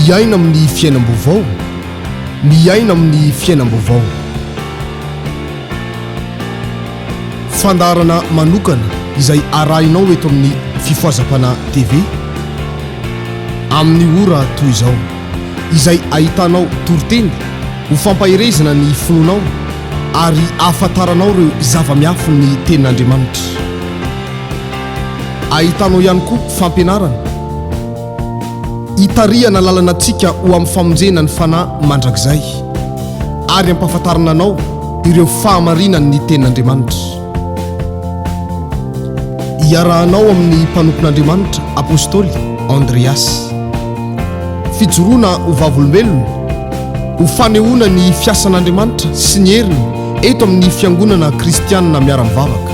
Miaina amin'ny fiainam-baovao, miaina amin'ny fiainam-baovao. Fandaharana manokana izay arahinao eto amin'ny Fifohazam-panahy TV amin'ny ora toy izao, izay ahitanao toriteny ho fampaherezana ny finoanao ary ahafantaranao ireo zava-miafin'ny Tenin'Andriamanitra. Ahitanao ihany koa fampianarana hitarihana lalana antsika ho amin'ny famonjena ny fanahy mandrakizay ary hampahafantarana anao ireo fahamarinan'ny Tenin'Andriamanitra. Iarahanao amin'ny mpanompon'Andriamanitra Apostoly Andreas. Fijoroana ho vavolombelona, ho fanehoana ny fiasan'Andriamanitra sy ny heriny eto amin'ny Fiangonana Kristianina Miara-mivavaka.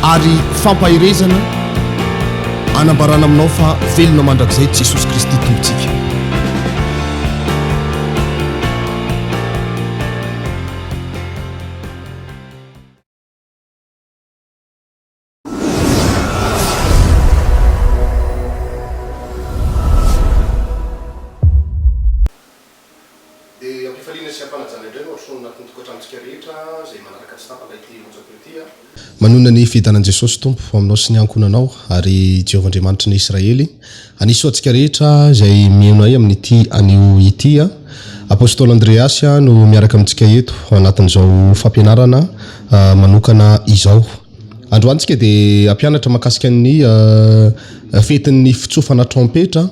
Ary fampaherezana anambarana aminao fa velona mandrakizay Jesosy Kristy Tompontsika. Dia ampifaliana sy ampanajana indray no arosoana anatin'ny tokantranontsika rehetra izay manaraka tsy tapaka ity onjam-peo ity a. Manonona ny fiadanan'i Jesosy Tompo ho aminao sy ny ankohonanao ary Jehovah Andriamanitry ny Israely hanisy ho antsika rehetra izay mihaino ahy amin'ity anio ity. Apostoly Andreasy no miaraka amintsika eto ao anatin'izao fampianarana manokana izao. Androany tsika dia hampianatra mahakasika ny fetin'ny fitsofana trompetra.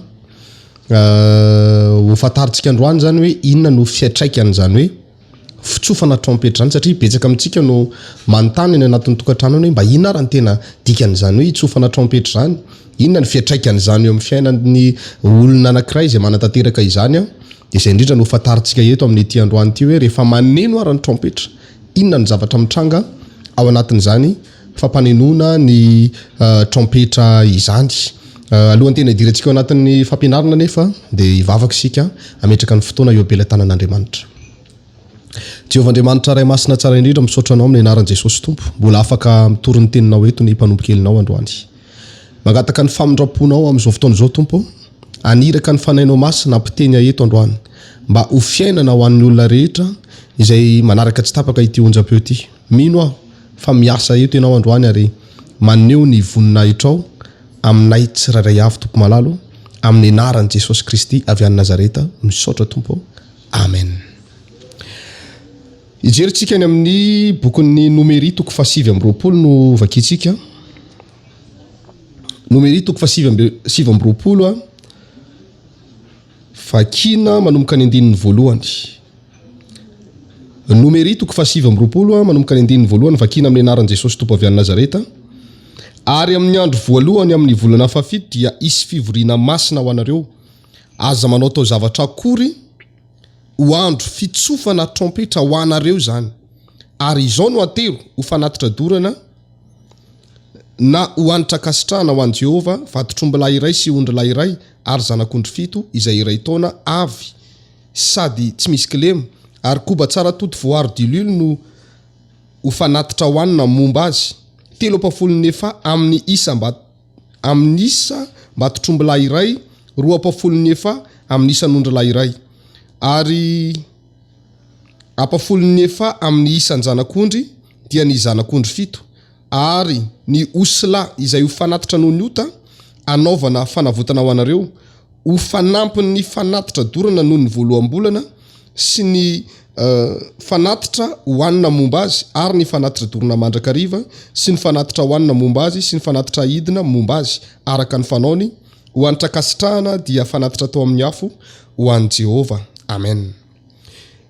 Ho fantarintsika androany izany hoe inona no fiantraikan'izany hoe fitsofana trompetra izany satria betsaka amintsika no manontany any anatin'ny tokantrano any hoe mba inona ary ny tena dikan'izany hoe hitsofana trompetra izany? Inona ny fiantraikan'izany eo amin'ny fiainan'ny olona anankiray izay manatanteraka izany an? Dia izay indrindra no hofantarintsika eto amin'ity androany ity hoe rehefa maneno ary ny trompetra, inona ny zavatra mitranga ao anatin'izany fampanenoana ny trompetra izany. Alohan'ny tena hidirantsika ao anatin'ny fampianarana anefa dia hivavaka isika hametraka ny fotoana eo am-pelatanan'Andriamanitra. Jehovah Andriamanitra Ray Masina tsara indrindra, misaotra Anao amin'ny anaran'i Jesosy Tompo. Mbola afaka mitory ny teninao eto ny mpanompokelinao androany. Mangataka ny famindram-ponao amin'izao fotoana izao Tompo. Haniraka ny Fanahinao Masina hampiteny ahy eto androany mba ho fiainana ho an'ny olona rehetra izay manaraka tsy tapaka ity onjam-peo ity. Mino aho fa miasa eto Ianao androany ary maneho ny voninahitrao aminay tsirairay avy Tompo malalo amin'ny anaran'i Jesosy Kristy avy any Nazareta misaotra Tompo Amen. Hijery tsika any amin'ny bokin'ny Nomery toko fahasivy amby 20 no vakintsika. Nomery toko fahasivy amby 29 a. Vakina manomboka ny andininy voalohany. Nomery toko fahasivy amby 20 manomboka ny andininy voalohany vakina amin'ny anaran'i Jesosy Tompo avy any Nazareta. Ary amin'ny andro voalohany amin'ny volana fahafito dia hisy fivoriana masina ho anareo. Aza manao taozavatra akory ho andro fitsofana trompetra ho anareo izany. Ary izao no atero ho fanatitra dorana na ho hanitra ankasitrahana ho an'i Jehovah, vantotr'ombilahy iray sy ondrilahy iray ary zanak'ondry fito izay iray taona avy sady tsy misy kilema, ary koba tsara toto voaro diloilo no ho fanatitra hohanina momba azy, telo ampahafolon'ny efa amin'ny isa amin'ny isa mbatotr'ombilahy iray, roa ampahafolon'ny efa amin'ny isan'ondrilahy iray, ary ampahafolon'ny efa amin'ny isan-janak'ondry, dia ny zanak'ondry fito, ary ny osilahy izay ho fanatitra noho ny ota, hanaovana fanavotana ho anareo, ho fanampin'ny fanatitra dorana noho ny voaloham-bolana sy ny fanatitra hohanina momba azy ary ny fanatitra dorana mandrakariva sy ny fanatitra hohanina momba azy sy ny fanatitra ahidina momba azy araka ny fanaony, ho hanitra ankasitrahana dia fanatitra atao amin'ny afo ho an'i Jehovah. Amen.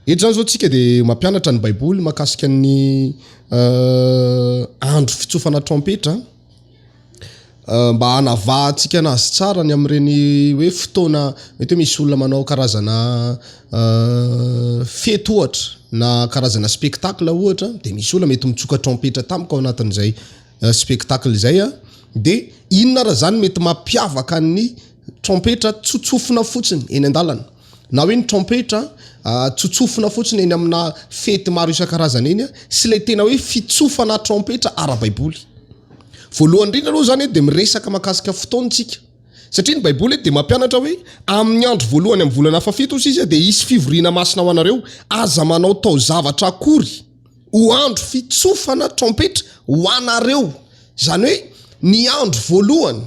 Eto izany izao tsika dia mampianatra ny Baiboly mahakasika ny andro fitsofana trompetra mba hanavahantsika anazy tsara ny amin'ireny hoe fotoana mety hoe misy olona manao karazana fety ohatra na karazana spectacle ohatra dia misy olona mety mitsoka trompetra tampoka ao anatin'izay spectacle izay a dia inona ara zany mety mampiavaka ny trompetra tsotsofina fotsiny eny an-dalana. na hoe ny trompetra tsotsofina fotsiny eny amina fety maro isan-karazany eny sy ilay tena hoe fitsofana trompetra ara-baiboly. Voalohany indrindra aloha izany dia miresaka mahakasika fotoana isika. Satria ny Baiboly dia mampianatra hoe amin'ny andro voalohany amin'ny volana fahafito hozy izy dia hisy fivoriana masina ho anareo, aza manao taozavatra akory ho andro fitsofana trompetra ho anareo. Izany hoe ny andro voalohany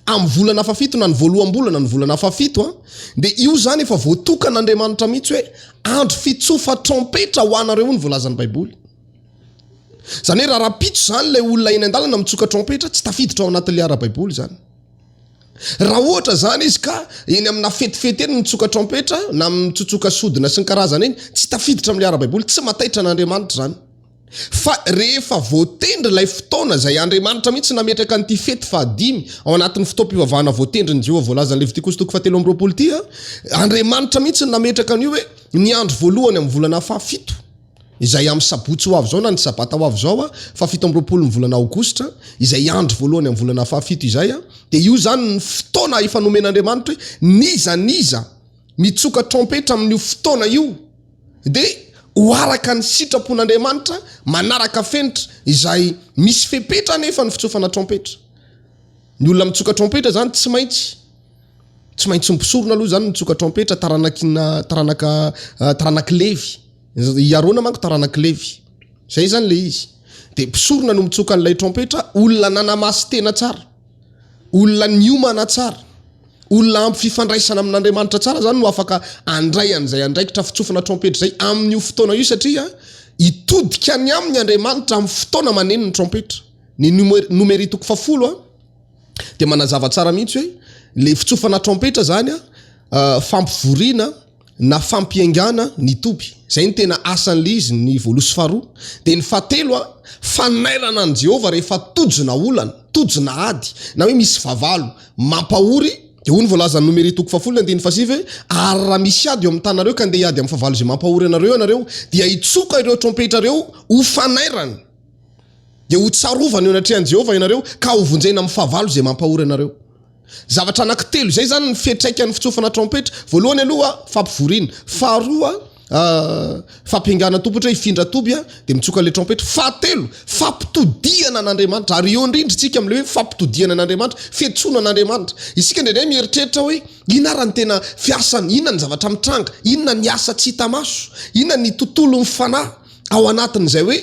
amin'ny volana fahafito na ny voaloham-bolana ny volana fahafito an, dia io izany efa voatokan'Andriamanitra mihitsy hoe andro fitsofa trompetra ho anareo hoy ny voalazan'ny Baiboly. Izany hoe raha rahampitso izany ilay olona eny an-dalana mitsoka trompetra, tsy tafiditra ao anatin'ilay ara-baiboly izany. Raha ohatra izany izy ka eny amina fetifety eny mitsoka trompetra na mitsotsoka sodina sy ny karazany eny, tsy tafiditra amin'ilay ara-baiboly, tsy mataitra an'Andriamanitra izany. Fa rehefa voatendry ilay fotoana izay Andriamanitra mihitsy nametraka an'ity fety fahadimy ao anatin'ny fotoam-pivavahana voatendrin'i Jehovah voalazan'ny Levitikosy toko fahatelo amby roapolo ity, Andriamanitra mihitsy no nametraka an'io hoe ny andro voalohany amin'ny volana fahafito, izay amin'ny sabotsy ho avy izao na ny sabata ho avy izao, faha-27 ny volana aogositra, izay andro voalohany amin'ny volana fahafito izay, dia io izany ny fotoana efa nomen'Andriamanitra hoe n'iza n'iza mitsoka trompetra amin'io fotoana io dia ho araka ny sitrapon'Andriamanitra manaraka fenitra izay misy fepetra anefa ny fitsofana trompetra. Ny olona mitsoka trompetra izany tsy maintsy tsy maintsy mpisorona aloha izany mitsoka trompetra taranakina taranaka taranak'i Levy. I Arona manko taranak'i Levy. Izay izany ilay izy. Dia mpisorona no mitsoka an'ilay trompetra, olona nanamasy-tena tsara, olona niomana tsara, olona ampy fifandraisana amin'Andriamanitra tsara izany no afaka handray an'izay andraikitra fitsofana trompetra izay amin'io fotoana io satria hitodika any aminy Andriamanitra amin'ny fotoana maneno ny trompetra. Ny Nomery toko fahafolo dia manazava tsara mihitsy hoe ilay fitsofana trompetra izany fampivoriana na fampiaingàna ny toby. Izay no tena asan'ilay izy, ny voaloha sy faharoa. Dia ny fahatelo, fanairana an'i Jehovah rehefa tojona olana, tojona ady, na hoe misy fahavalo mampahory. Dia hoy ny voalazan'ny Nomery toko fahafolo ny andininy fahasivy hoe, Ary raha misy ady eo amin'ny taninareo ka handeha hiady amin'ny fahavalo izay mampahory anareo ianareo, dia hitsoka ireo trompetra ireo ho fanairana. Dia hotsarovana eo anatrehan'i Jehovah ianareo, ka hovonjena amin'ny fahavalo izay mampahory anareo. Zavatra anankitelo izay izany ny fiantraikan'ny fitsofana trompetra. Voalohany aloha, fampivoriana. Faharoa, fampiaingàna toby, ohatra hoe hifindra toby dia mitsoka ilay trompetra. Fahatelo, fampitodihana an'Andriamanitra. Ary eo indrindra isika amin'ilay hoe fampitodihana an'Andriamanitra, fiantsoana an'Andriamanitra. Isika indraindray mieritreritra hoe inona ary ny tena fiasany, inona ny zavatra mitranga, inona ny asa tsy hita maso, inona ny tontolon'ny fanahy ao anatin'izay hoe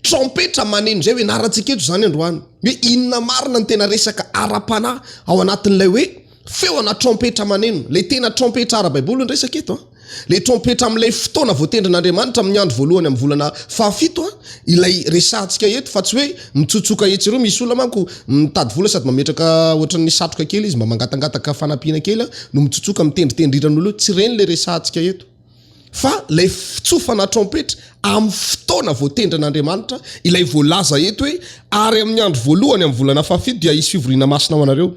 Trompetra maneno izay ianarantsika eto izany androany. Hoe inona marina ny tena resaka ara-panahy ao anatin'ilay hoe feo ana trompetra maneno. Ilay tena trompetra ara-baiboly ny resaka eto an. Ilay trompetra amin'ilay fotoana voatendrin'Andriamanitra amin'ny andro voalohany amin'ny volana fahafito an, ilay resahantsika eto fa tsy hoe mitsotsoka etsy eroa. Misy olona manko mitady vola sady mametraka ohatran'ny satroka kely izy mba mangatangataka fanampiana kely an, no mitsotsoka mitendritendry hiran'olona eo. Tsy ireny ilay resahantsika eto. Fa ilay fitsofana trompetra amin'ny fotoana voatendrin'Andriamanitra, ilay voalaza eto hoe, Ary amin'ny andro voalohany amin'ny volana fahafito dia hisy fivoriana masina ho anareo.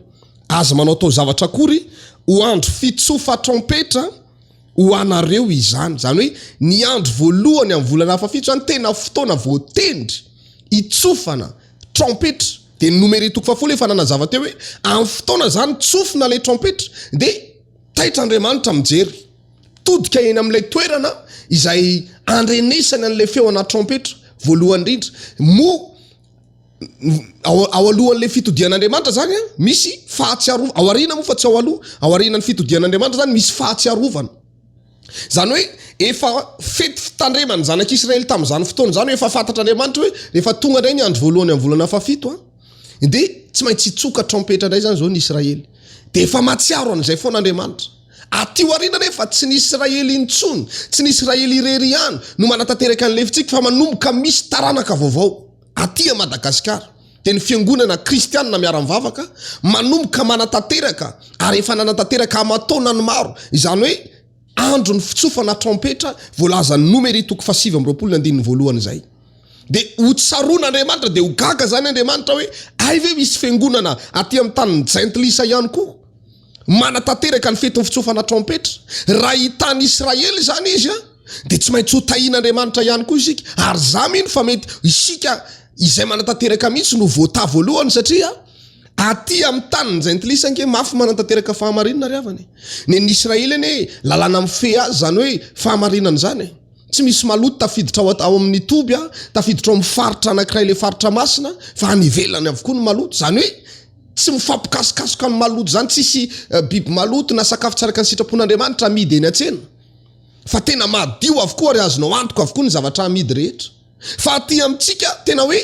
Aza manao taozavatra akory, ho andro fitsofa-trompetra ho anareo izany. Izany hoe ny andro voalohany amin'ny volana fahafito izany tena fotoana voatendry hitsofana trompetra. Dia ny Nomery toko fahafolo efa nanazava teo hoe amin'ny fotoana izany tsofina ilay trompetra dia taitra Andriamanitra mijery. Mitodika eny amin'ilay toerana izay andrenesany an'ilay feo anaty trompetra, voalohany indrindra. Moa ao, ao alohan'ilay fitodian'Andriamanitra zany an, misy fahatsiarovana, ao aoriana moa fa tsy ao aloha, ao aorianan'ny fitodian'Andriamanitra zany misy fahatsiarovana. Zany hoe efa fety fitandreman'ny zanak'Israely tamin'izany fotoana izany hoe efa fantatr'Andriamanitra hoe rehefa tonga indray ny andro voalohany amin'ny volana fahafito an, dia tsy maintsy hitsoka trompetra indray zany izao ny Israely. Dia efa mahatsiaro an'izay foana Andriamanitra. Aty aoriana anefa, tsy ny Israely intsony, tsy ny Israely irery ihany no manatanteraka ny lefitsika fa manomboka misy taranaka vaovao aty Madagasikara. Dia ny fiangonana kristianina miara-mivavaka manomboka manatanteraka ary efa nanatanteraka aman-taonany maro izany hoe andron'ny fitsofana trompetra voalazan'ny Nomery toko faha-29 ny andininy voalohany izay. Dia ho tsaroan'Andriamanitra, dia ho gaga izany Andriamanitra hoe hay ve misy fiangonana aty amin'ny tanin'ny jentilisa ihany koa manatanteraka ny fetin'ny fitsofana trompetra. Raha hitany Israely izany izy an, dia tsy maintsy ho tahian'Andriamanitra ihany koa isika. Ary za mino fa mety isika izay manatanteraka mihitsy no voatahy voalohany satria. Aty amin'ny tanin'ny jentilisa ange mafy manatanteraka fahamarinana ry havana e. Ny an'ny Israely anie lalàna mifehy azy izany hoe fahamarinana izany e. Tsy misy maloto tafiditra ao ao amin'ny toby a, tafiditra ao amin'ny faritra anankiray ilay faritra masina fa any ivelany avokoa ny maloto. Izany hoe tsy mifampikasokasoka amin'ny maloto izany, tsisy biby maloto na sakafo tsy araka ny sitrapon'Andriamanitra amidy eny an-tsena fa tena madio avokoa ary azonao antoka avokoa ny zavatra amidy rehetra. Fa aty amintsika tena hoe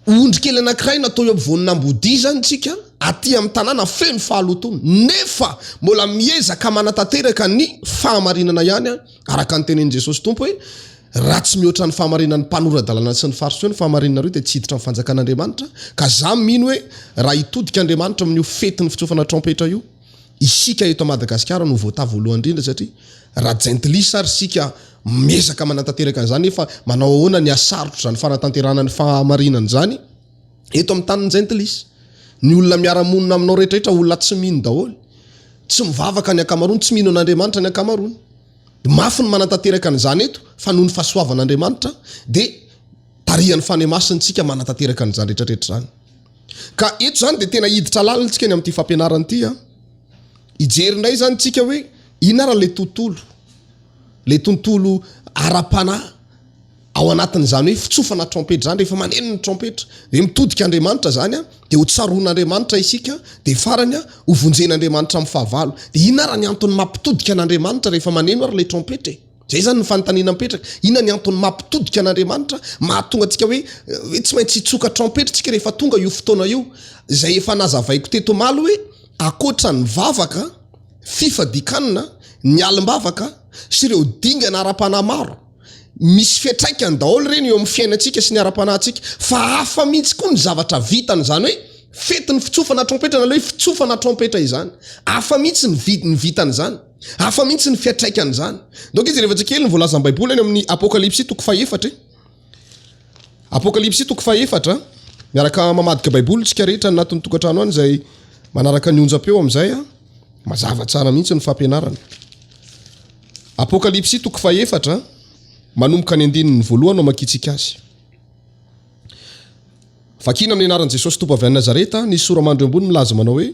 ondry kely anankiray natao eo ampovoan'Ambodia izany tsika aty amin'ny tanàna feno fahalotoana nefa mbola miezaka manatanteraka ny fahamarinana ihany araka ny tenenin'i Jesosy Tompo hoe raha tsy mihoatra ny fahamarinan'ny mpanora-dalàna sy ny fariseo ny fahamarinanareo dia tsy hiditra amin'ny fanjakan'Andriamanitra ka za mino hoe raha hitodika Andriamanitra amin'io fetin'ny fitsofana trompetra io Isika eto Madagasikara no voataha voalohany indrindra satria raha jentilisa ary isika miezaka manatanteraka an'izany nefa manao ahoana ny hasarotra izany fanatanterahana ny fahamarinana izany eto amin'ny tanin'ny jentilisa. Ny olona miara-monina aminao rehetrarehetra olona tsy mino daholo. Tsy mivavaka ny ankamaroany, tsy mino an'Andriamanitra ny ankamaroany. Mafy ny manatanteraka an'izany eto fa noho ny fahasoavan'Andriamanitra dia tarihan'ny Fanahy Masina isika manatanteraka an'izany rehetrarehetra izany. Ka eto izany dia tena hiditra lalina tsika ny amin'ity fampianarana ity an. Hijery indray izany tsika hoe inona ary ilay tontolo, ilay tontolo ara-panahy ao anatin'izany hoe fitsofana trompetra izany, rehefa maneno ny trompetra, dia mitodika Andriamanitra izany an, dia ho tsaroan'Andriamanitra isika, dia farany an, ho vonjen'Andriamanitra amin'ny fahavalo. Dia inona ary ny antony mampitodika an'Andriamanitra rehefa maneno ary ilay trompetra e? Zay zany ny fanontaniana mipetraka. Inona ny antony mampitodika an'Andriamanitra, mahatonga antsika hoe hoe tsy maintsy hitsoka trompetra tsika rehefa tonga io fotoana io. Izay efa nazavaiko teto omaly hoe ankoatra ny vavaka, fifadikanina, ny alim-bavaka sy ireo dingana ara-panahy maro, misy fiantraikany daholo ireny eo amin'ny fiainantsika sy ny ara-panahintsika. Fa hafa mihitsy koa ny zavatra vitany izany hoe fetin'ny fitsofana trompetra na ilay hoe fitsofana trompetra izany. Hafa mihitsy ny vi- ny vitan'izany. Hafa mihitsy ny fiantraikan'izany. Donc izy rehefa tsy kely ny voalazan'ny Baiboly any amin'ny Apokalypsy toko fahefatra e. Apokalypsy toko fahefatra, miaraka mamadika Baiboly tsika rehetra any anatin'ny tokantrano any izay manaraka ny onjam-peo amin'izay a. Mazava tsara mihitsy ny fampianarana. Apokalypsy toko fahefatra, manomboka ny andininy voalohany no amakiantsika azy. Vakina amin'ny anaran'i Jesosy Tompo avy any Nazareta ny sora-mandry eo ambony milaza manao hoe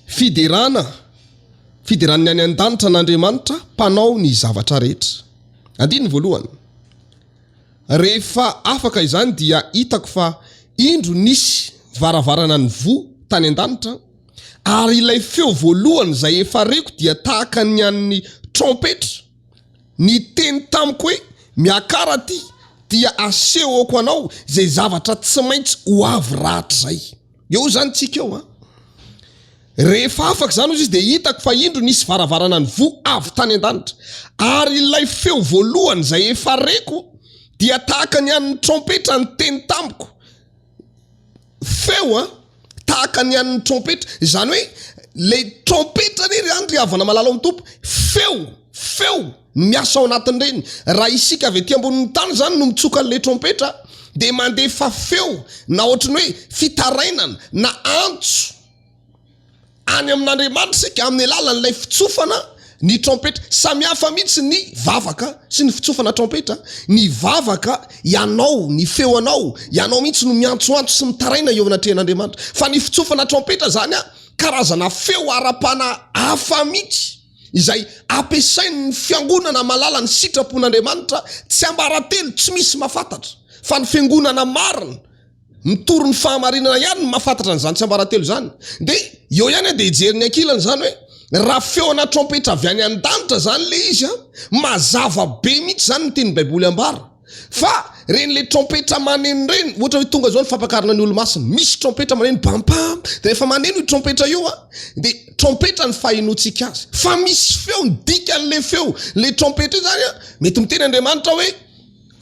fiderana Fideran'ny any an-danitra an'Andriamanitra Mpanao ny zavatra rehetra. Andininy voalohany. Rehefa afaka izany dia hitako fa indro nisy varavarana nivoha tany an-danitra, ary ilay feo voalohany izay efa reko dia tahaka ny an'ny trompetra, niteny tamiko hoe, Miakara aty, dia asehoko anao izay zavatra tsy maintsy ho avy rahatrizay. Eo izany tsika eo an. Rehefa afaka izany hozy izy dia hitako fa indro nisy varavarana nivoha avy tany an-danitra. Ary ilay feo voalohany izay efa reko dia tahaka ny an'ny trompetra niteny tamiko. Feo an, tahaka ny an'ny trompetra. Izany hoe ilay trompetra anie ry any ry havana malala ao amin'ny Tompo, feo, feo. Miasa ao anatin'ireny. Raha isika avy ety ambonin'ny tany izany no mitsoka an'ilay trompetra dia mandefa feo na ohatry ny hoe fitarainana na antso any amin'Andriamanitra isika amin'ny alalan'ilay fitsofana ny trompetra. Samy hafa mihitsy ny vavaka sy ny fitsofana trompetra. Ny vavaka, ianao, ny feo anao, ianao mihitsy no miantsoantso sy mitaraina eo anatrehan'Andriamanitra. Fa ny fitsofana trompetra izany karazana feo ara-panahy hafa mihitsy. izay ampiasain'ny fiangonana mahalala ny sitrapon'Andriamanitra tsiambaratelo tsy misy mahafantatra fa ny fiangonana marina mitory ny fahamarinana ihany no mahafantatra an'izany tsiambaratelo izany dia eo ihany aho dia hijery ny ankilany izany hoe raha feona trompetra avy any an-danitra izany le izy a mazava be mihitsy izany ny tian'ny baiboly ambara Fa reny le trompetra maneno reny, ohatra hoe tonga zao ny fampakarana ny olomasina, misy trompetra maneno pam pam, de rehefa maneno io trompetra io a, de trompetra ny fahenoantsika azy, fa misy feo ny dikan'le feo, le trompetra io zany a, mety miteny Andriamanitra hoe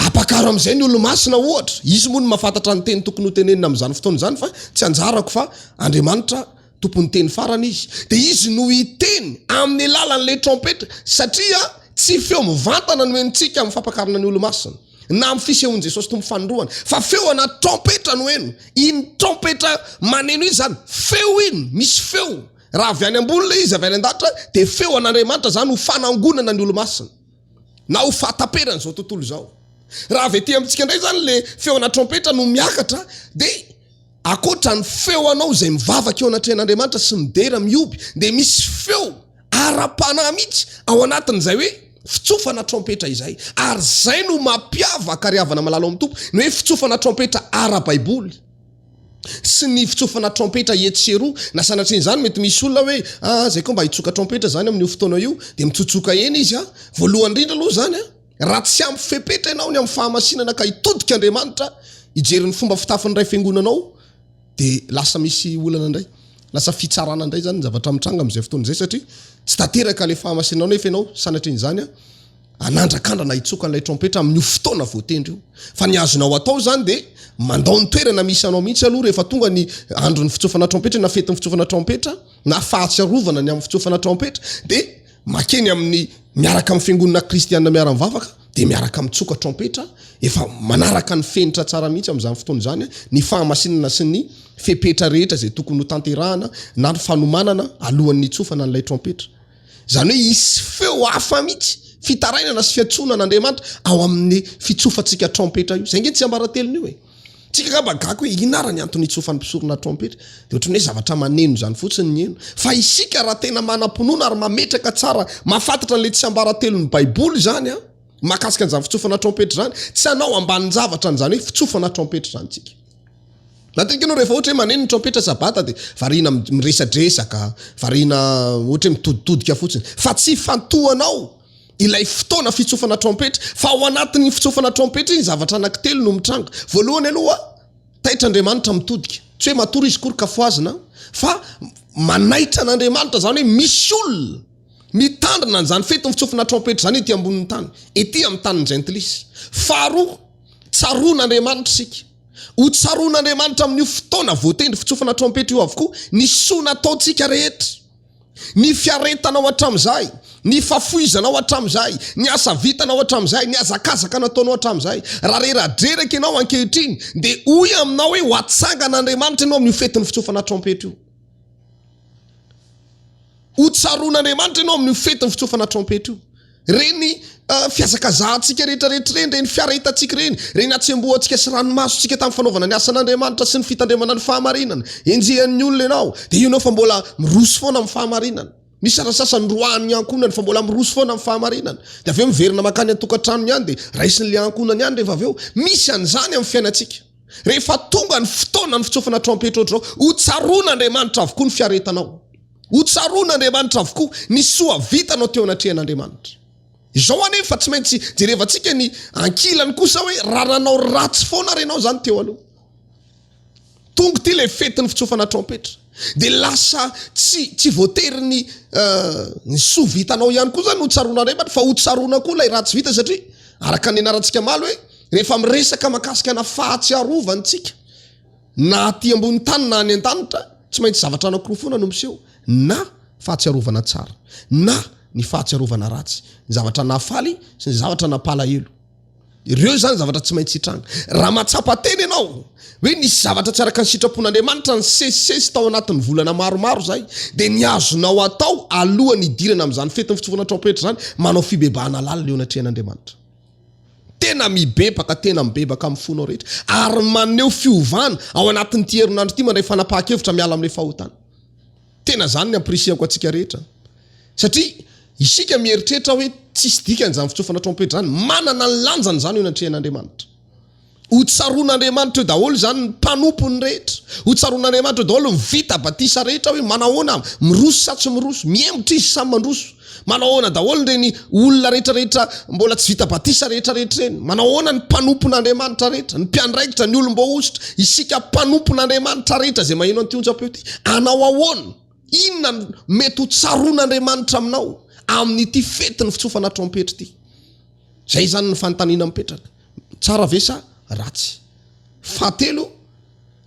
apakaro am'izay ny olomasina ohatra, izy moa no mahafantatra ny teny tokony ho tenenina am'izany fotoana izany fa tsy anjarako fa Andriamanitra Tompon'ny teny farany izy, dia izy no hiteny amin'ny alalan'ilay trompetra, satria tsy feo mivantana no henontsika amin'ny fampakarana ny Olomasina, na amin'ny fisehoan'i Jesosy Tompo fanindroany, fa feo anaty trompetra no heno. Iny trompetra maneno iny izany, feo iny, misy feo. Raha avy any ambony ilay izy, avy any an-danitra, dia feo an'Andriamanitra izany ho fanangonana ny Olomasina, na ho fahataperan'izao tontolo izao. Raha avy aty amintsika indray izany ilay feo ana trompetra no miakatra, dia. Ankoatra ny feo anao izay mivavaka eo anatrehan'Andriamanitra sy midera, mihoby, dia misy feo ara-panahy mihitsy ao anatin'izay hoe fitsofana trompetra izay. Ary izay no mampiavaka ry havana malala ao amin'ny Tompo, ny hoe fitsofana trompetra ara-baiboly sy ny fitsofana trompetra etsy sy eroa. Na sanatria izany mety misy olona hoe, ah, izay koa mba hitsoka trompetra izany amin'io fotoana io, dia mitsotsoka eny izy an. Voalohany indrindra aloha izany an. Raha tsy ampy fepetra ianao ny amin'ny fahamasinana ka hitodika Andriamanitra hijery ny fomba fitafin'ny iray fiangonanao dia lasa misy olana indray. Lasa fitsarana indray izany ny zavatra mitranga amin'izay fotoana izay satria tsy tanteraka ilay fahamasinanao nefa ianao sanatrian'izany an hanandrakandrana hitsoka an'ilay trompetra amin'io fotoana voatendry io. Fa ny azonao atao izany dia mandao ny toerana misy anao mihitsy aloha rehefa tonga ny andron'ny fitsofana trompetra na fetin'ny fitsofana trompetra na fahatsiarovana ny amin'ny fitsofana trompetra dia Makeny amin'ny miaraka amin'ny fiangonana kristiana miara-mivavaka dia miaraka mitsoka trompetra, efa manaraka ny fenitra tsara mihitsy amin'izany fotoana izany ny fahamasinana sy ny fepetra rehetra izay tokony ho tanterahana na ny fanomanana alohan'ny hitsofana an'ilay trompetra. Izany hoe hisy feo hafa mihitsy, fitarainana sy fiantsoana an'Andriamanitra ao amin'ny fitsofantsika trompetra io. Izay ange ny tsiambaratelony io e. Tsika angamba gaga hoe inona ary ny antony hitsofan'ny mpisorona trompetra? Dia ohatran'ny hoe zavatra maneno izany fotsiny ny heno. Fa isika raha tena manam-pinoana ary mametraka tsara, mahafantatra an'ilay tsiambaratelon'ny Baiboly izany an, mahakasika an'izany fitsofana trompetra izany, tsy hanao ambanin-javatra an'izany hoe fitsofana trompetra izany tsika. Matetika ianao rehefa ohatra hoe maneno ny trompetra sabata dia variana miresadresaka, variana ohatra hoe mitoditodika fotsiny. Fa tsy ifantohanao ilay fotoana fitsofana trompetra, fa ao anatin'iny fitsofana trompetra iny zavatra anankitelo no mitranga. Voalohany aloha, taitra Andriamanitra mitodika. Tsy hoe matory izy akory ka fohazina, fa manaitra an'Andriamanitra izany hoe misy olona mitandrina an'izany fetin'ny fitsofana trompetra izany ety ambonin'ny tany, ety amin'ny tanin'ny jentilisa. Faharoa, tsaroan'Andriamanitra isika. Ho tsaroan'Andriamanitra amin'io fotoana voatendry fitsofana trompetra io avokoa ny soa nataontsika rehetra. Ny fiaretanao hatramin'izay, ny fahafoizanao hatramin'izay, ny asa vitanao hatramin'izay, ny hazakazaka nataonao hatramin'izay. Raha reradreraka ianao ankehitriny, dia hoy aminao hoe ho atsangan'Andriamanitra ianao amin'io fetin'ny fitsofana trompetra io. Ho tsaroan'Andriamanitra ianao amin'io fetin'ny fitsofana trompetra io. Ireny fihazakazahantsika rehetra rehetra ireny, ireny fiaretantsika ireny, ireny hatsembohantsika sy ranomasontsika tamin'ny fanaovana ny asan'Andriamanitra sy ny fitandremana ny fahamarinana. Enjehan'ny olona ianao, dia io ianao fa mbola miroso foana amin'ny fahamarinana. Misy ary ny sasany roahan'ny ankohonany fa mbola miroso foana amin'ny fahamarinana. Dia avy eo miverina mankany an-tokantranony ihany dia raisin'ilay ankohonany ihany rehefa avy eo. Misy an'izany amin'ny fiainantsika. Rehefa tonga ny fotoana ny fitsofana trompetra ohatr'izao, ho tsaroan'Andriamanitra avokoa ny fiaretanao. Ho tsaroan'Andriamanitra avokoa ny soa vitanao teo anatrehan'Andriamanitra. Izao anefa tsy maintsy jerevantsika ny ankilany kosa hoe raha nanao ratsy foana ary ianao izany teo aloha. Tonga ity ilay fetin'ny fitsofana trompetra. Dia lasa tsy tsy voatery ny ny soa vitanao ihany koa izany no tsaroan'Andriamanitra fa ho tsaroana koa ilay ratsy vita satria araka ny nianarantsika omaly hoe rehefa miresaka mahakasika ana fahatsiarovana isika Na aty ambony tany na any an-danitra, tsy maintsy zavatra anankiroa foana no miseho, na fahatsiarovana tsara, na ny fahatsiarovana ratsy, ny zavatra nahafaly sy ny zavatra nampalahelo. Ireo izany zavatra tsy maintsy hitranga. Raha mahatsapa tena ianao hoe nisy zavatra tsy araka ny sitrapon'Andriamanitra nisesisesy tao anatin'ny volana maromaro izay, dia ny azonao atao alohan'ny hidirana amin'izany fetin'ny fitsofana trompetra izany, manao fibebahana lalina eo anatrehan'Andriamanitra. Tena mibebaka, tena mibebaka amin'ny fonao rehetra ary maneho fiovana ao anatin'ity herinandro ity mandray fanapahan-kevitra miala amin'ilay fahotana. Tena izany ny ampirisihako antsika rehetra. Satria isika mieritreritra hoe tsisy dikany izany fitsofana trompetra izany, manana ny lanjany izany eo anatrehan'Andriamanitra. Ho tsaroan'Andriamanitra eo daholo izany ny mpanompony rehetra. Ho tsaroan'Andriamanitra eo daholo ny vita batisa rehetra hoe manahoana, miroso sa tsy miroso, mihemotra izy sa mandroso. Manao ahoana daholo ireny olona rehetra rehetra mbola tsy vita batisa rehetra rehetra ireny. Manao ahoana ny mpanompon'Andriamanitra rehetra, ny mpiandraikitra, ny olom-boahosotra, isika mpanompon'Andriamanitra rehetra izay maheno an'ity onjam-peo ity. Hanao ahoana? Inona no mety ho tsaroan'Andriamanitra aminao amin'ity fetin'ny fitsofana trompetra ity? Izay izany ny fanontaniana mipetraka. Tsara ve sa ratsy? Fahatelo,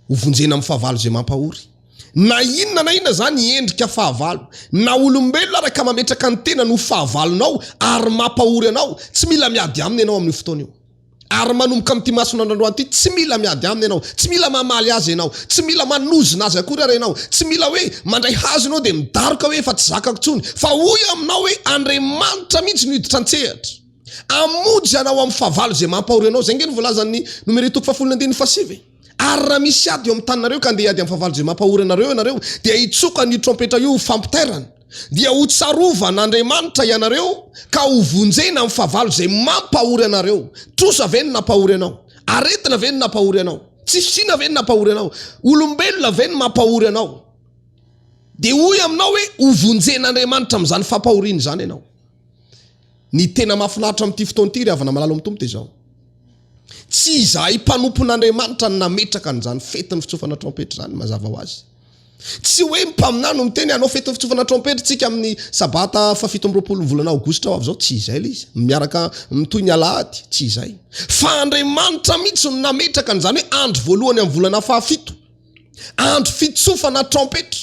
ho vonjena amin'ny fahavalo izay mampahory. Na inona na inona izany endrika fahavalo, na olombelona ara ka mametraka ny tenany ho fahavalonao ary mampahory anao, tsy mila miady aminy ianao amin'io fotoana io. Ary manomboka amin'ity masonandro androany ity, tsy mila miady aminy ianao, tsy mila mamaly azy ianao, tsy mila manozona azy akory ary ianao, tsy mila hoe mandray hazo ianao dia midaroka hoe efa tsy zakako intsony, fa hoy aminao hoe Andriamanitra mihitsy no hiditra an-tsehatra. Hamonjy anao amin'ny fahavalo izay mampahory anao. Izay ange no voalazan'ny Nomery toko fahafolon'ny andininy fahasivy e. Ary raha misy ady eo amin'ny taninareo ka andeha hiady amin'ny fahavalo izay mampahory anareo ianareo, dia hitsoka an'io trompetra io ho fampitairana. Dia ho tsarovan'Andriamanitra ianareo ka ho vonjena amin'ny fahavalo izay mampahory anareo. Trosa ve no nampahory anao? Aretina ve no nampahory anao? Tsy fisiana ve no nampahory anao? Olombelona ve no mampahory anao? Dia hoy aminao hoe ho vonjen'Andriamanitra amin'izany fampahoriana izany ianao. Ny tena mahafinaritra amin'ity fotoana ity ry havana malala ao amin'ny Tompo dia izao. Tsy izahay mpanompon'Andriamanitra no nametraka an'izany fetin'ny fitsofana trompetra izany, mazava ho azy. Tsy hoe ny mpaminany no miteny hanao fetin'ny fitsofana trompetra tsika amin'ny sabata fahafito amby roapolo ny volana aogositra ho avy izao, tsy izay ilay izy. Miaraka mitohy ny alahady, tsy izay. Fa Andriamanitra mihitsy no nametraka an'izany hoe andro voalohany amin'ny volana fahafito. Andro fitsofana trompetra.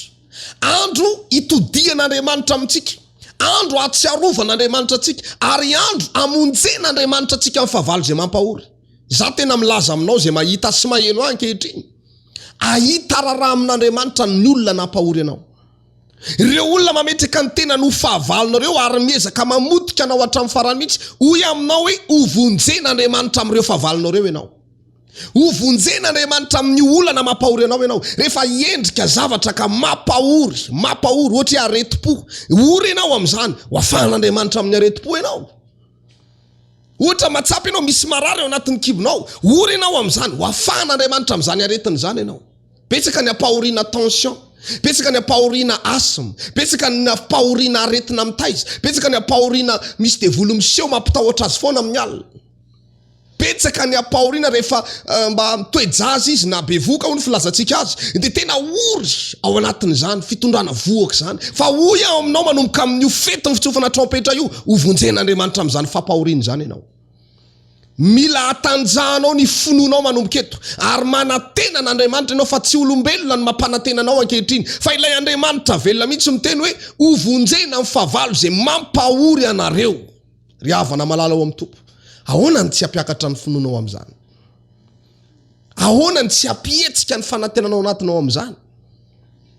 Andro itodihan'Andriamanitra amintsika. Andro ahatsiarovan'Andriamanitra antsika. Ary andro amonjen'Andriamanitra antsika amin'ny fahavalo izay mampahory. Izaho tena milaza aminao izay mahita sy maheno ahy ankehitriny. Hahita raharaha amin'Andriamanitra ny olona nampahory anao. Ireo olona mametraka ny tenany ho fahavalonareo ary miezaka mamotika anao hatramin'ny farany mihitsy, hoy aminao hoe hovonjen'Andriamanitra amin'ireo fahavalonao ireo ianao. Hovonjen'Andriamanitra amin'ny olana mampahory anao ianao. Rehefa hiendrika zavatra ka mampahory, mampahory, ohatra hoe aretim-po, ory ianao amin'izany, ho afahan'Andriamanitra amin'ny aretim-po ianao. Ohatra mahatsapa ianao misy marary ao anatin'ny kibonao, ory ianao amin'izany, ho afahan'Andriamanitra amin'izany aretina izany ianao. Betsaka ny ampahoriana tension, betsaka ny ampahoriana asthme, betsaka ny ampahoriana aretina mitaiza, betsaka ny ampahoriana misy devoly miseho mampitahotra azy foana amin'ny alina. Betsaka ny ampahoriana rehefa mba mitoe-jaza izy na bevohoka hoy ny filazantsika azy dia tena ory ao anatin'izany fitondrana vohoka izany. Fa hoy aho aminao manomboka amin'io fetin'ny fitsofana trompetra io, ho vonjen'Andriamanitra amin'izany fampahoriana izany ianao. Mila hatanjahanao ny finoanao manomboka eto ary manantena an'Andriamanitra ianao fa tsy olombelona no mampanantena anao ankehitriny fa ilay Andriamanitra velona mihitsy miteny hoe ho vonjena amin'ny fahavalo izay mampahory anareo. Ry havana malala ao amin'ny Tompo, ahoana no tsy hampiakatra ny finoanao amin'izany? Ahoana no tsy hampihetsika ny fanantenanao anatinao amin'izany?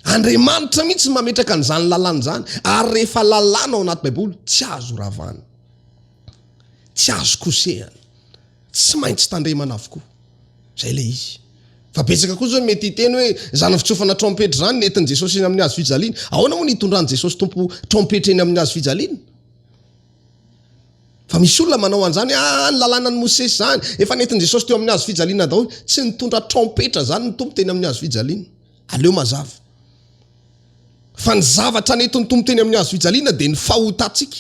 Andriamanitra mihitsy no mametraka an'izany lalàna izany, ary rehefa lalàna ao anaty Baiboly, tsy azo ravana, tsy azo kosehana, tsy maintsy tandremana avokoa. Izay ilay izy. Fa betsaka koa izao ny mety hiteny hoe izany fitsofana trompetra izany nentin'i Jesosy eny amin'ny hazo fijaliana. Ahoana moa no hitondran'i Jesosy Tompo trompetra eny amin'ny hazo fijaliana? Fa misy olona manao an'izany hoe ah, ny lalànan'i Mosesy izany, efa nentin'i Jesosy teo amin'ny hazo fijaliana daholo. Tsy nitondra trompetra izany ny Tompo teny amin'ny hazo fijaliana. Aleo mazava. Fa ny zavatra nentin'ny Tompo teny amin'ny hazo fijaliana dia ny fahotantsika,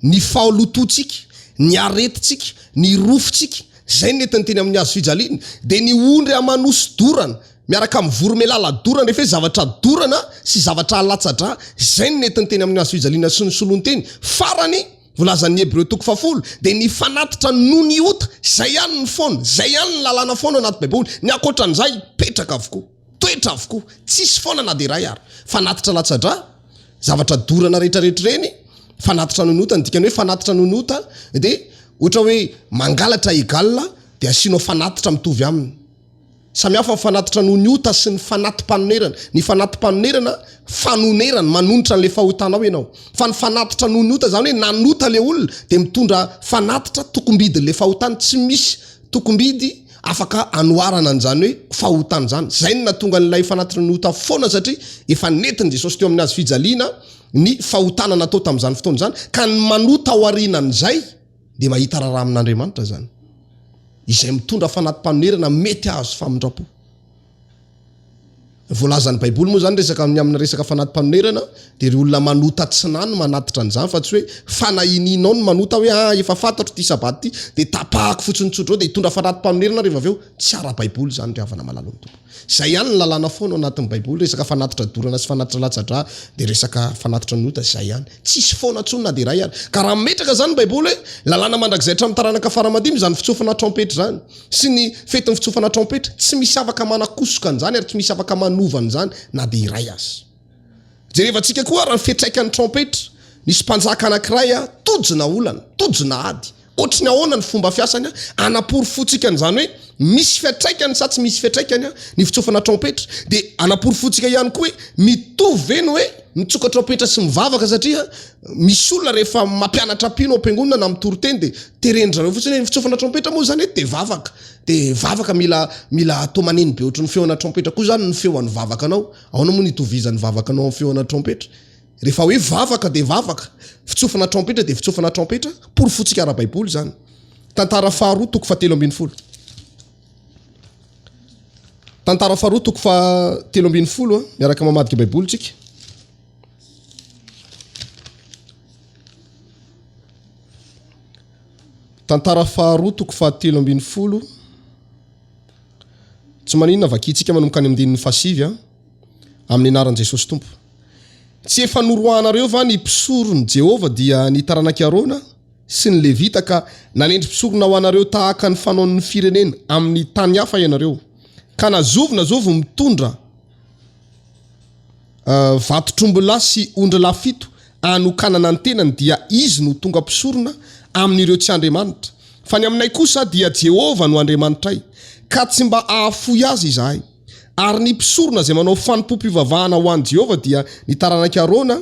ny fahalotoantsika, ny aretintsika, ny rofintsika. Izay no nentiny teny amin'ny hazo fijaliana. Dia ny ondry aman'osy dorana, miaraka amin'ny voromailala dorana, rehefa hoe zavatra dorana sy zavatra alatsa-drà, izay no nentiny teny amin'ny hazo fijaliana sy ny solonteny. Farany, voalazan'ny Hebreo toko fahafolo, dia ny fanatitra noho ny ota, izay ihany ny foana, izay ihany ny lalàna foana anaty Baiboly, ny ankoatran'izay, petraka avokoa, toetra avokoa, tsisy foana na dia iray ary. Fanatitra latsa-drà, zavatra dorana rehetrarehetra ireny, fanatitra noho ny ota, ny dikany hoe fanatitra noho ny ota dia ohatra hoe mangalatra egal dia asianao fanatitra mitovy aminy. Samy hafa ny fanatitra noho ny ota sy ny fanati-panonerana. Ny fanati-panonerana, fanonerana, manonitra an'ilay fahotanao ianao. Fa ny fanatitra noho ny ota, izany hoe nanota ilay olona, dia mitondra fanatitra tokombidin'ilay fahotany. Tsy misy tokombidy afaka anoharana an'izany hoe fahotana izany. Izay no nahatonga an'ilay fanatitra noho ny ota foana satria efa nentin'i Jesosy teo amin'ny hazo fijaliana ny fahotana natao tamin'izany fotoana izany. Ka ny manota aorianan'izay dia mahita raharaha amin'Andriamanitra izany. Izay mitondra fanati-panonerana mety hahazo famindram-po. Voalazan'ny Baiboly moa izany resaka ny amina resaka fanati-panonerana dia ireo olona manota tsy nahy no manatitra an'izany fa tsy hoe fanahinianao ny manota hoe ah efa fantatro ity sabata ity dia tapahako fotsiny tsotra eo dia hitondra fanati-panonerana rehefa avy eo. Tsy ara-baiboly izany ry havana malala ny Tompo. Izay ihany ny lalàna foana ao anatin'ny Baiboly, resaka fanatitra dorana sy fanatitra latsa-drà dia resaka fanatitra ny ota, izay ihany. Tsisy foana intsony na dia iray ary. Ka raha mimetraka izany ny Baiboly hoe lalàna mandrakizay hatramin'ny taranaka fara-aman-dimy izany fitsofana trompetra izany sy ny fetin'ny fitsofana trompetra, tsy misy afaka manakosoka an'izany ary tsy misy afaka manova an'izany na dia iray aza. Jerevantsika koa ary ny fiantraikan'ny trompetra. Nisy mpanjaka anankiray tojona olana, tojona ady. Ohatry ny ahoana ny fomba fiasany anaporofoantsika an'izany hoe misy fiantraikany sa tsy misy fiantraikany ny fitsofana trompetra? Dia anaporofoantsika ihany koa hoe mitovy ve ny hoe. mitsoka trompetra sy mivavaka satria misy olona rehefa mampianatra mpino ao am-piangonana na mitory teny dia teren-dry zareo fotsiny hoe ny fitsofana trompetra moa izany eto dia vavaka. Dia vavaka mila mila atao maneno be ohatran'ny feona trompetra koa izany ny feon'ny vavakanao. Ahoana moa no itovizan'ny vavakanao amin'ny feona trompetra? Rehefa hoe vavaka dia vavaka, fitsofana trompetra dia fitsofana trompetra, porofointsika ara-baiboly izany. Tantara faharoa toko fahatelo ambin'ny folo. Tantara faharoa toko fahatelo ambin'ny folo a, miaraka mamadika baiboly tsika. Tantara faharoa toko fahatelo ambin'ny folo. Tsy maninona vakintsika manomboka any amin'ny andininy fahasivy a, amin'ny anaran'i Jesosy Tompo. Tsy efa noroahanareo va ny mpisoron'i Jehovah dia ny taranak'i Arona? sy ny Levita ka nanendry mpisorona ho anareo tahaka ny fanaon'ny firenena amin'ny tany hafa ianareo, ka na zovy na zovy mitondra vatotr'ombilahy sy ondrilahy fito hanokanana ny tenany dia izy no tonga mpisorona amin'ireo tsy andriamanitra. Fa ny aminay kosa dia Jehovah no Andriamanitray, ka tsy mba hahafoy azy izahay. Ary ny mpisorona izay manao fanompoam-pivavahana ho an'i Jehovah dia ny taranak'i Arona,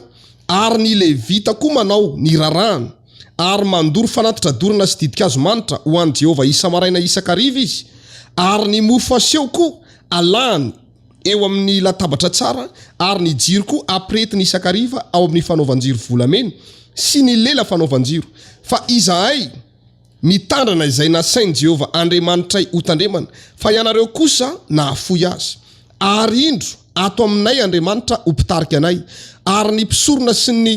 Ary ny Levita koa manao ny rarahany, ary mandoro fanatitra dorana sy ditin-kazo manitra ho an'i Jehovah isa-maraina isan-kariva izy, ary ny mofo aseho koa alahany eo amin'ny latabatra tsara, ary ny jiro koa ampirehetiny isan-kariva ao amin'ny fanaovan-jiro volamena sy ny lela fanaovan-jiro. Fa izahay Mitandrana izay nasain'i Jehovah Andriamanitray hotandremana, fa ianareo kosa nahafoy azy. Ary indro, ato aminay Andriamanitra ho mpitarika anay, ary ny mpisorona sy ny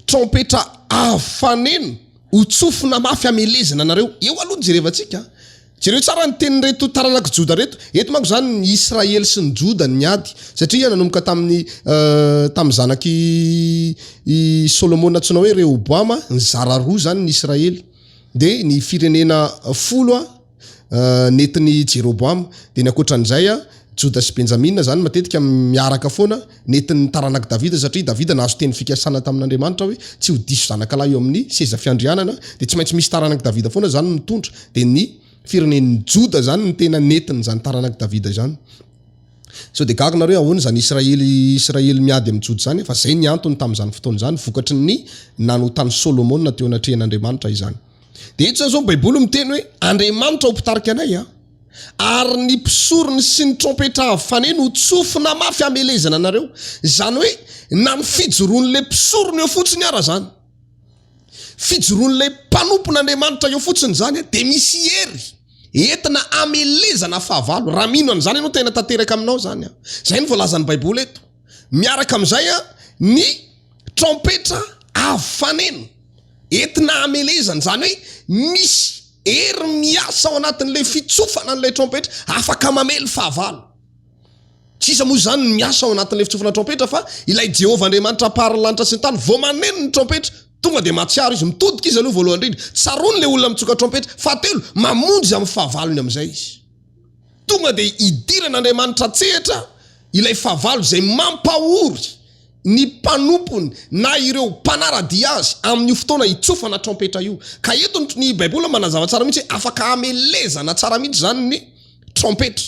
trompetra avo faneno ho tsofina mafy hamelezana anareo. Eo aloha no jerevantsika. Jereo tsara ny tenin'ireto taranak'i Joda ireto. Eto manko izany ny Israely sy ny Joda ny ady, satria nanomboka tamin'ny tamin'ny zanak'i i Solomona antsoina hoe Rehoboama, nizara roa izany ny Israely. Dia ny firenena folo nentin'i Jeroboama. Dia ny ankoatran'izay, Joda sy Benjamina izany matetika miaraka foana, nentin'ny taranak'i Davida satria Davida nahazo teny fikasana tamin'Andriamanitra hoe tsy ho diso zanakalahy eo amin'ny seza fiandrianana, dia tsy maintsy misy taranak'i Davida foana izany mitondra. Dia ny firenen'i Joda izany no tena nentin'izany taranak'i Davida izany. Sao dia gaga nareo hoe ahoana izany Israely Israely miady amin'ny Joda izany fa izay ny antony tamin'izany fotoana izany vokatry ny nanotan'i Solomona teo anatrehan'Andriamanitra izany. Dia eto izany izao ny Baiboly miteny hoe Andriamanitra ho mpitarika anay a, ary ny mpisorony sy ny trompetra avo faneno ho tsofina mafy hamelezana anareo. Izany hoe na ny fijoroan'ilay mpisorona eo fotsiny ara izany, fijoroan'ilay mpanompon'Andriamanitra eo fotsiny izany dia misy hery. Entina hamelezana fahavalo. Raha mino an'izany ianao, tena tanteraka aminao izany. Izay no voalazan'ny Baiboly eto. Miaraka amin'izay ny trompetra avo faneno. Entina hamelezana. Izany hoe misy hery miasa ao anatin'ilay fitsofana an'ilay trompetra, afaka mamely fahavalo. Tsy iza moa izany no miasa ao anatin'ilay fitsofana trompetra fa ilay Jehovah Andriamanitra Mpahary ny lanitra sy ny tany. Vao maneno ny trompetra, tonga dia mahatsiaro izy. Mitodika izy aloha voalohany indrindra. Tsaroany ilay olona mitsoka trompetra. Fahatelo, mamonjy amin'ny fahavalony amin'izay izy. Tonga dia idiran'Andriamanitra an-tsehatra ilay fahavalo izay mampahory ny mpanompony na ireo mpanara-dia azy amin'io fotoana itsofana trompetra io. Ka eto ny Baiboly manazava tsara mihitsy hoe afaka hamelezana tsara mihitsy izany ny trompetra.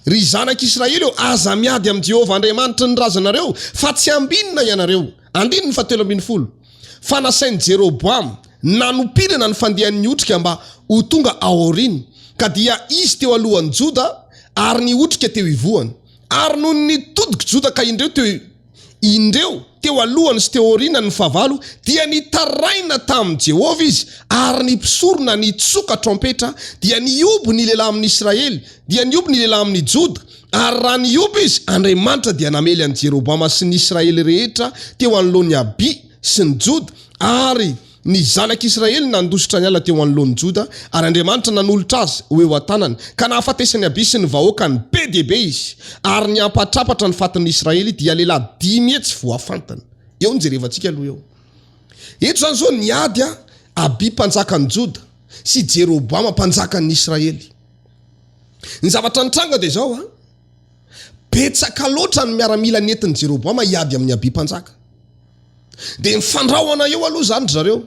Ry zanak'i Israely ô, aza miady amin'i Jehovah Andriamanitry ny razanareo, fa tsy hambinina ianareo. Andininy fahatelo ambin'ny folo. Fa nasain'i Jeroboama nanopirana ny fandehan'ny otrika mba ho tonga ao aoriany, ka dia izy teo alohan'i Joda, ary ny otrika teo ivohany. Ary nony nitodika Joda ka indreo teo Indreo, teo alohany sy teo aorianany ny fahavalo, dia nitaraina tamin'i Jehovah izy, ary ny mpisorona nitsoka trompetra, dia nihoby ny lehilahy amin'ny Israely, dia nihoby ny lehilahy amin'ny Joda, ary raha nihoby izy, Andriamanitra dia namely an'i Jeroboama sy ny Israely rehetra teo anoloan'i Abia sy ny Joda, ary Ny zanak' Israely nandositra niala teo anoloan' i Joda, ary Andriamanitra nanolotra azy ho eo an-tanany, ka nahafatesany Abia sy ny vahoakany be dia be izy, ary niampatrapatra ny fatin' ny Israely, dia lehilahy 500 voafantiny. Eo no jerevantsika aloha eo. Eto izany izao niady Abia mpanjakan' i Joda sy Jeroboama mpanjakan' ny Israely. Ny zavatra nitranga dia izao, betsaka loatra ny miaramila nentin' i Jeroboama hiady amin' i Abia mpanjaka. Dia mifandrahona eo aloha izany ry zareo.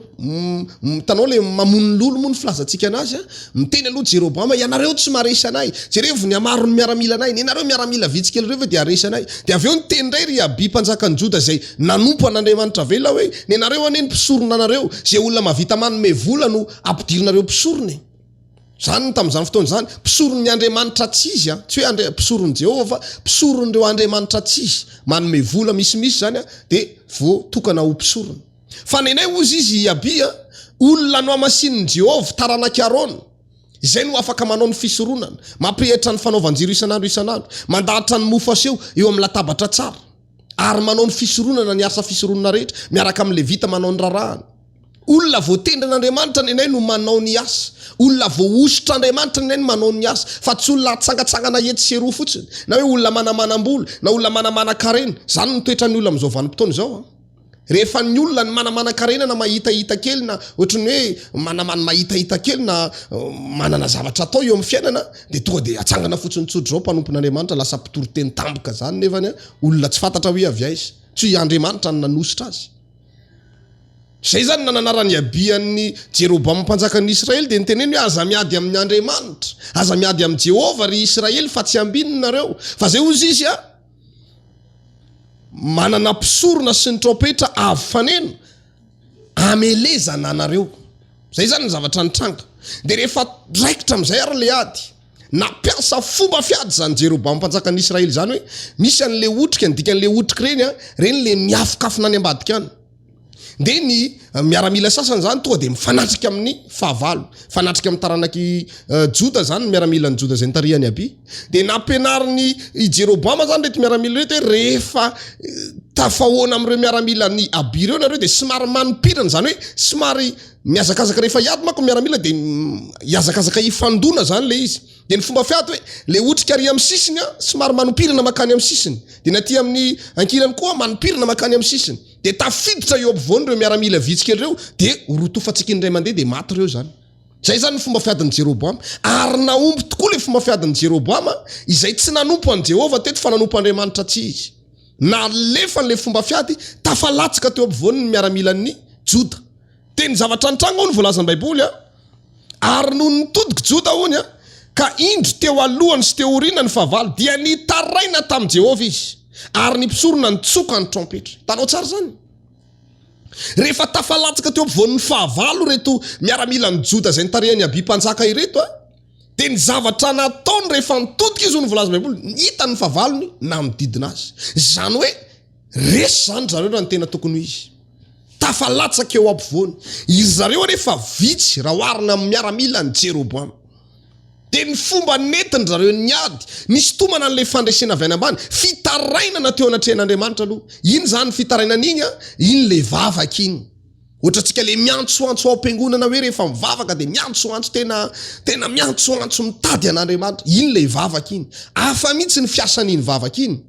Hitanao ilay mamono lolo moa ny filazantsika anazy an. Miteny aloha Jeroboama, ianareo tsy maharesy anay. Jerevo ny hamaron'ny miaramilanay. Nenareo miaramila vitsy kely ireo ve dia haharesy anay? Dia avy eo niteny indray ry Abia mpanjakan'i Joda izay nanompo an'Andriamanitra velona hoe, Nenareo anie ny mpisorona anareo. Izay olona mahavita manome vola no ampidirinareo mpisorona e. Izany no tamin'izany fotoana izany, mpisoron'ny andriamanitra tsy izy an, tsy hoe andre, mpisoron'i Jehovah fa mpisoron'ireo andriamanitra tsy izy, manome vola misimisy izany an, dia voatokana ho mpisorona. Fa nenay hozy izy i Abia, olona nohamasinin'i Jehovah, taranak'i Arona, izay no afaka manao ny fisoronana, mampirehitra ny fanaovan-jiro isan'andro isan'andro, mandahatra ny mofo aseho eo amin'ny latabatra tsara, ary manao ny fisoronana ny asa fisoronana rehetra, miaraka amin'ny Levita manao ny raharahany. Olona voatendrin'Andriamanitra nenay no manao ny asa. Olona voahosotr'Andriamanitra nenay no manao ny asa, fa tsy olona atsangatsangana etsy sy eroa fotsiny, na hoe olona manamanam-bola, na olona manamanan-karena. Izany no toetran'ny olona amin'izao vanim-potoana izao an. Rehefa ny olona ny manamanan-karena na mahitahita kely na ohatry ny hoe manaman mahitahita kely na manana zavatra atao eo amin'ny fiainana dia tonga dia atsangana fotsiny tsotra izao mpanompon'Andriamanitra lasa mpitory teny tampoka izany nefany an, olona tsy fantatra hoe avy aiza. Tsy Andriamanitra no nanosotra azy. Izay izany nananaran'i Abia an'i Jeroboama mpanjakan'ny Israely, dia niteneny hoe, Aza miady amin'ny Andriamanitra, aza miady amin'i Jehovah, ry Israely, fa tsy ambinina nareo. Fa izay hozy izy, a, manana mpisorona sy ny trompetra avo faneno, amelezana anareo. Izay izany ny zavatra nitranga. Dia rehefa raikitra amin'izay ary ilay ady, Nampiasa fomba fiady izany Jeroboama mpanjakan'ny Israely izany hoe misy an'ilay otrika, ny dikan'ilay otrika ireny an, ireny ilay miafokafona any ambadika any. Dia ny miaramila sasany izany tonga dia mifanatrika amin'ny fahavalo, mifanatrika amin'ny taranak'i Joda izany ny miaramilan'i Joda izay notarihan'i Abia. Dia nampianarin'i i Jeroboama izany ireto miaramila ireto hoe rehefa tafahoana amin'ireo miaramilan'i Abia ireo nareo dia somary manimpirana, izany hoe somary Mihazakazaka rehefa hiady manko ny miaramila dia hihazakazaka hifandona zany le izy. Dia ny fomba fiady hoe le otrika ary amin'ny sisiny an, somary manompirana mankany amin'ny sisiny. Dia ny aty amin'ny ankilany koa manompirana mankany amin'ny sisiny. Dia tafiditra eo ampovoany ireo miaramila vitsy kely ireo dia rotofantsika indray mandeha dia maty ireo zany. Zay zany ny fomba fiadin'i Jeroboama. Ary nahomby tokoa le fomba fiadin'i Jeroboama izay tsy nanompo an'i Jehovah teto fa nanompo Andriamanitra tsy izy. Nalefany le fomba fiady, tafalatsaka teo ampovoany ny miaramilan'ny Joda. Dia ny zavatra nitranga hono voalazan'ny Baiboly a, ary nony nitodika Joda hono a, ka indro teo alohany sy teo aoriana ny fahavalo, dia nitaraina tamin'i Jehovah izy, ary ny mpisorona nitsoka ny trompetra. Hitanao tsara izany? Rehefa tafalatsaka teo ampovoan'ny fahavalo ireto miaramilan'i Joda izay notarihan'i Abia mpanjaka ireto a, dia ny zavatra nataony rehefa nitodika izy hono voalazan'ny Baiboly, hitany ny fahavalony nanodidina azy. Izany hoe resy izany ry zareo raha ny tena tokony ho izy. Tafalatsaka eo ampovoany. Iry zareo anefa vitsy raha oharina amin'ny miaramilan'i Jeroboama. Dia ny fomba nentin-dry zareo niady, nisintomana an'ilay fandresena avy any ambany, fitarainana teo anatrehan'Andriamanitra aloha. Iny izany fitarainana iny an, iny ilay vavaka iny. Ohatrantsika ilay miantsoantso ao am-piangonana hoe rehefa mivavaka dia miantsoantso tena tena miantsoantso mitady an'Andriamanitra. Iny ilay vavaka iny. Hafa mihitsy ny fiasan'iny vavaka iny.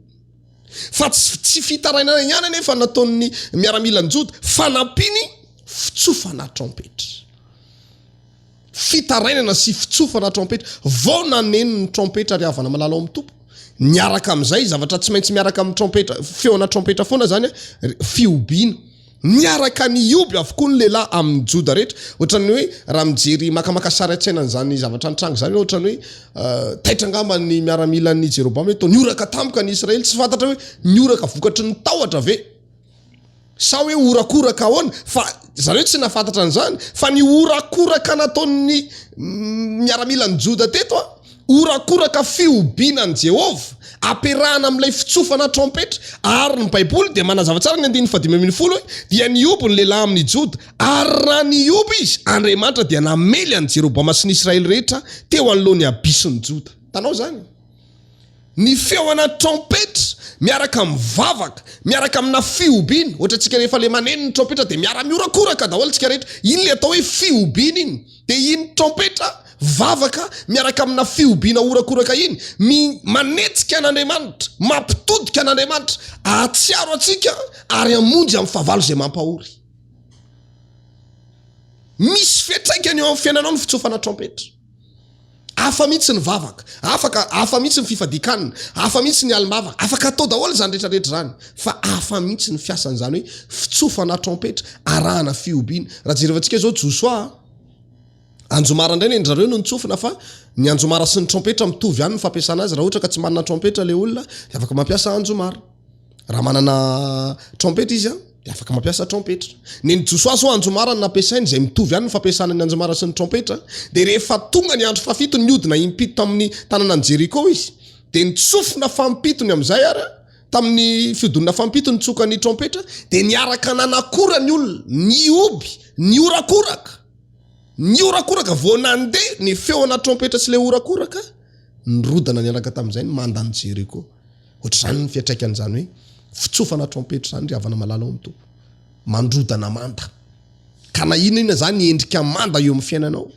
Fa tsy tsy fitarainana ihany anefa nataon'ny miaramilan'i Joda, fa nampiany fitsofana trompetra. Fitarainana sy fitsofana trompetra. Vao naneno ny trompetra ry havana malala ao amin'ny Tompo, niaraka amin'izay, zavatra tsy maintsy miaraka amin'ny trompetra, feona trompetra foana izany, fihobiana. Niaraka nihoby avokoa ny lehilahy amin'ny Joda rehetra. Ohatran'ny hoe raha mijery makamaka sary an-tsaina an'izany zavatra nitranga izany, ohatran'ny hoe taitra angamba ny miaramilan'i Jeroboama hoe toa nihoraka tampoka ny Israely. Tsy fantatra hoe nihoraka vokatry ny tahotra ve sa hoe horakoraka ahoana, fa zareo tsy nahafantatra an'izany. Fa ny horakoraka nataon'ny miaramilan'i Joda teto an, Horakoraka fihobiana an'i Jehovah, ampiarahana amin'ilay fitsofana trompetra. Ary ny Baiboly dia manazava tsara ny andininy fahadimy ambin'ny folo hoe, Dia nihoby ny lehilahy amin'i Joda, ary raha nihoby izy, Andriamanitra dia namely an'i Jeroboama sy ny Israely rehetra teo anoloan'i Abia sy ny Joda. Hitanao izany? Ny feona trompetra miaraka amin'ny vavaka, miaraka amina fihobiana. Ohatra antsika rehefa ilay maneno ny trompetra dia miara-mihorakoraka daholo isika rehetra. Iny ilay atao hoe fihobiana iny. Dia iny trompetra Vavaka miaraka amina fihobiana horakoraka iny, mi, manetsika an'Andriamanitra, mampitodika an'Andriamanitra, hahatsiaro antsika ary hamonjy amin'ny fahavalo izay mampahory. Misy fiantraikany eo amin'ny fiainanao ny fitsofana trompetra. Hafa mihitsy ny vavaka, afaka, hafa mihitsy ny fifadian-kanina, hafa mihitsy ny alim-bavaka, afaka atao daholo izany rehetra rehetra izany, fa hafa mihitsy ny fiasan'izany hoe fitsofana trompetra arahana fihobiana. Raha jerevantsika izao Josoa a, anjomara indray ny an-dry zareo no nitsofina fa ny anjomara sy ny trompetra mitovy ihany ny fampiasana azy, raha ohatra ka tsy manana trompetra ilay olona dia afaka mampiasa anjomara. Raha manana trompetra izy dia afaka mampiasa trompetra. Nen'i Josoa zao anjomara no nampiasainy, izay mitovy ihany ny fampiasana ny anjomara sy ny trompetra. Dia rehefa tonga ny andro fahafito, nihodina impito tamin'ny tanànan'i Jeriko izy. Dia nitsofina fampitony amin'izay ary, tamin'ny fihodinana fampito nitsoka ny trompetra, dia niaraka nanakora ny olona, nihoby, nihorakoraka. Nihorakoraka, vao nandeha ny feona trompetra sy ilay horakoraka, nirodana niaraka tamin'izay ny mandan'i Jeriko. Ohatr'izany ny fiantraikan'izany hoe fitsofana trompetra izany ry havana malala ao amin'ny Tompo. Mandrodana manda. Ka na inona inona izany endrika manda eo amin'ny fiainanao,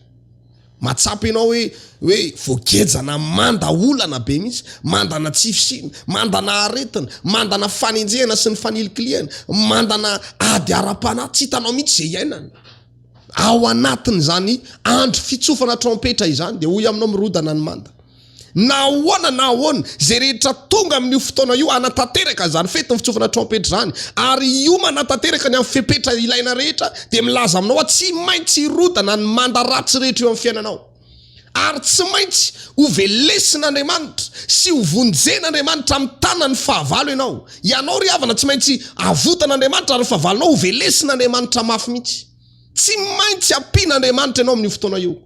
mahatsapa ianao hoe hoe voagejana manda olana be mihitsy, mandana tsy fisiana, mandana aretina, mandana fanenjehana sy ny fanilikilihana, mandana ady ara-panahy, tsy hitanao mihitsy izay iainana. Ao anatin'izany andro fitsofana trompetra izany dia hoy aminao mirodana ny manda. Na ahoana na ahoana, izay rehetra tonga amin'io fotoana io hanatanteraka izany fetin'ny fitsofana trompetra izany, ary hiomana tanteraka ny amin'ny fepetra ilaina rehetra, dia milaza aminao aho, tsy maintsy hirodana ny manda ratsy rehetra eo amin'ny fiainanao. Ary tsy maintsy hovelesin'Andriamanitra sy hovonjen'Andriamanitra amin'ny tanan'ny fahavalo ianao. Ianao ry havana tsy maintsy avotan'Andriamanitra ary ny fahavalonao hovelesin'Andriamanitra mafy mihitsy. Tsy maintsy ampian'Andriamanitra ianao amin'io fotoana io.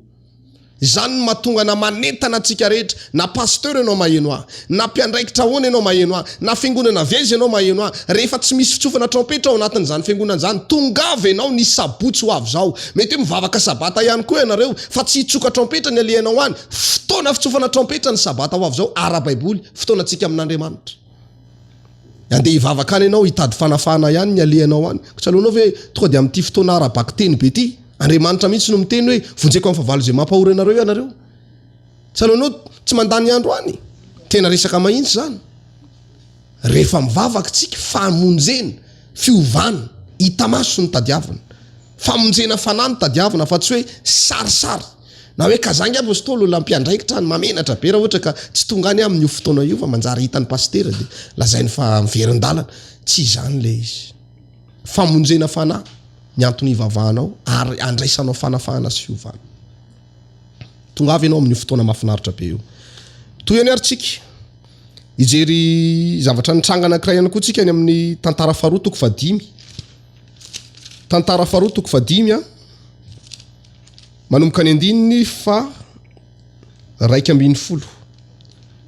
Izany no mahatonga ana manentana antsika rehetra, na pasteur ianao maheno ahy, na mpiandraikitra ahoana ianao maheno ahy, na fiangonana avy aiza ianao maheno ahy, rehefa tsy misy fitsofana trompetra ao anatin'izany fiangonana izany, tongava ianao ny sabotsy ho avy izao. Mety hoe mivavaka sabata ihany koa ianareo, fa tsy hitsoka trompetra ny alehanao any. Fotoana fitsofana trompetra ny sabata ho avy izao, ara-baiboly, fotoanantsika amin'Andriamanitra. Andeha hivavaka any ianao, hitady fanafahana ihany ny alehanao any. Koa tsy aleonao ve tonga dia amin'ity fotoana ara-bakiteny be ity, Andriamanitra mihitsy no miteny hoe vonjeko amin'ny fahavalo izay mampahory anareo ianareo. Tsy aleonao tsy mandany andro any. Tena resaka mahitsy izany. Rehefa mivavaka isika, famonjena, fiovana, hita maso no tadiavina. Famonjena fanahy no tadiavina fa tsy hoe sarisary. Na hoe ka za nge apostoly olona mpiandraikitra any mamenatra be raha ohatra ka tsy tonga any amin'io fotoana io fa manjary hitan'ny pasitera dia lazainy fa miverin-dalana. Tsy izany ilay izy. Famonjena fanahy ny antony hivavahanao ary andraisanao fanafahana sy fiovana. Tongava ianao amin'io fotoana mahafinaritra be io. Toy ihany ary tsika hijery zavatra nitranga anankiray ihany koa tsika any amin'ny tantara faharoa toko fahadimy. Tantara faharoa toko fahadimy a. Manomboka ny andininy faha 11.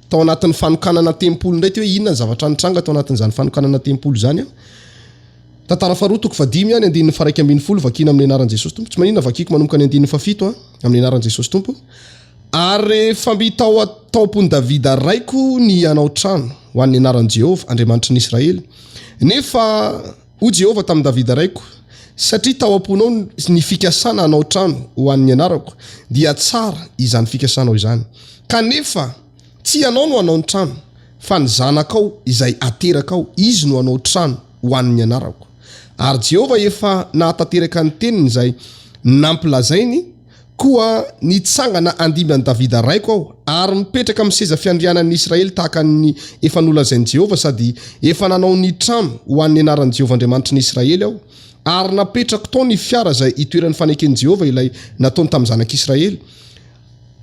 Tao anatin'ny fanokanana tempoly indray ty hoe inona ny zavatra nitranga tao anatin'izany fanokanana tempoly izany an. Tantara faharoa toko fahadimy ny andininy faha 11 vakiana amin'ny anaran'i Jesosy Tompo. Tsy maninona vakiko manomboka ny andininy fahafito an, amin'ny anaran'i Jesosy Tompo. Ary rehefa mby tao tao am-pon'i Davida raiko ny hanao trano ho an'ny anaran'i Jehovah Andriamanitry ny Israely. Nefa Hoy Jehovah tamin'i Davida raiko, Satria tao am-ponao ny fikasana hanao trano ho an'ny anarako, dia tsara izany fikasanao izany. Kanefa tsy ianao no hanao ny trano, fa ny zanakao izay haterakao, izy no hanao trano ho an'ny anarako. Ary Jehovah efa nahatanteraka ny teniny izay nampilazainy, Koa nitsangana handimby an'i Davida raiko aho, ary mipetraka amin'ny seza fiandrianan'ny Israely tahaka ny efa nolazain'i Jehovah, sady efa nanao ny trano ho an'ny anaran'i Jehovah Andriamanitry ny Israely aho, ary napetrako tao ny fiara izay itoeran'ny faneken'i Jehovah ilay nataony tamin'ny zanak'Israely.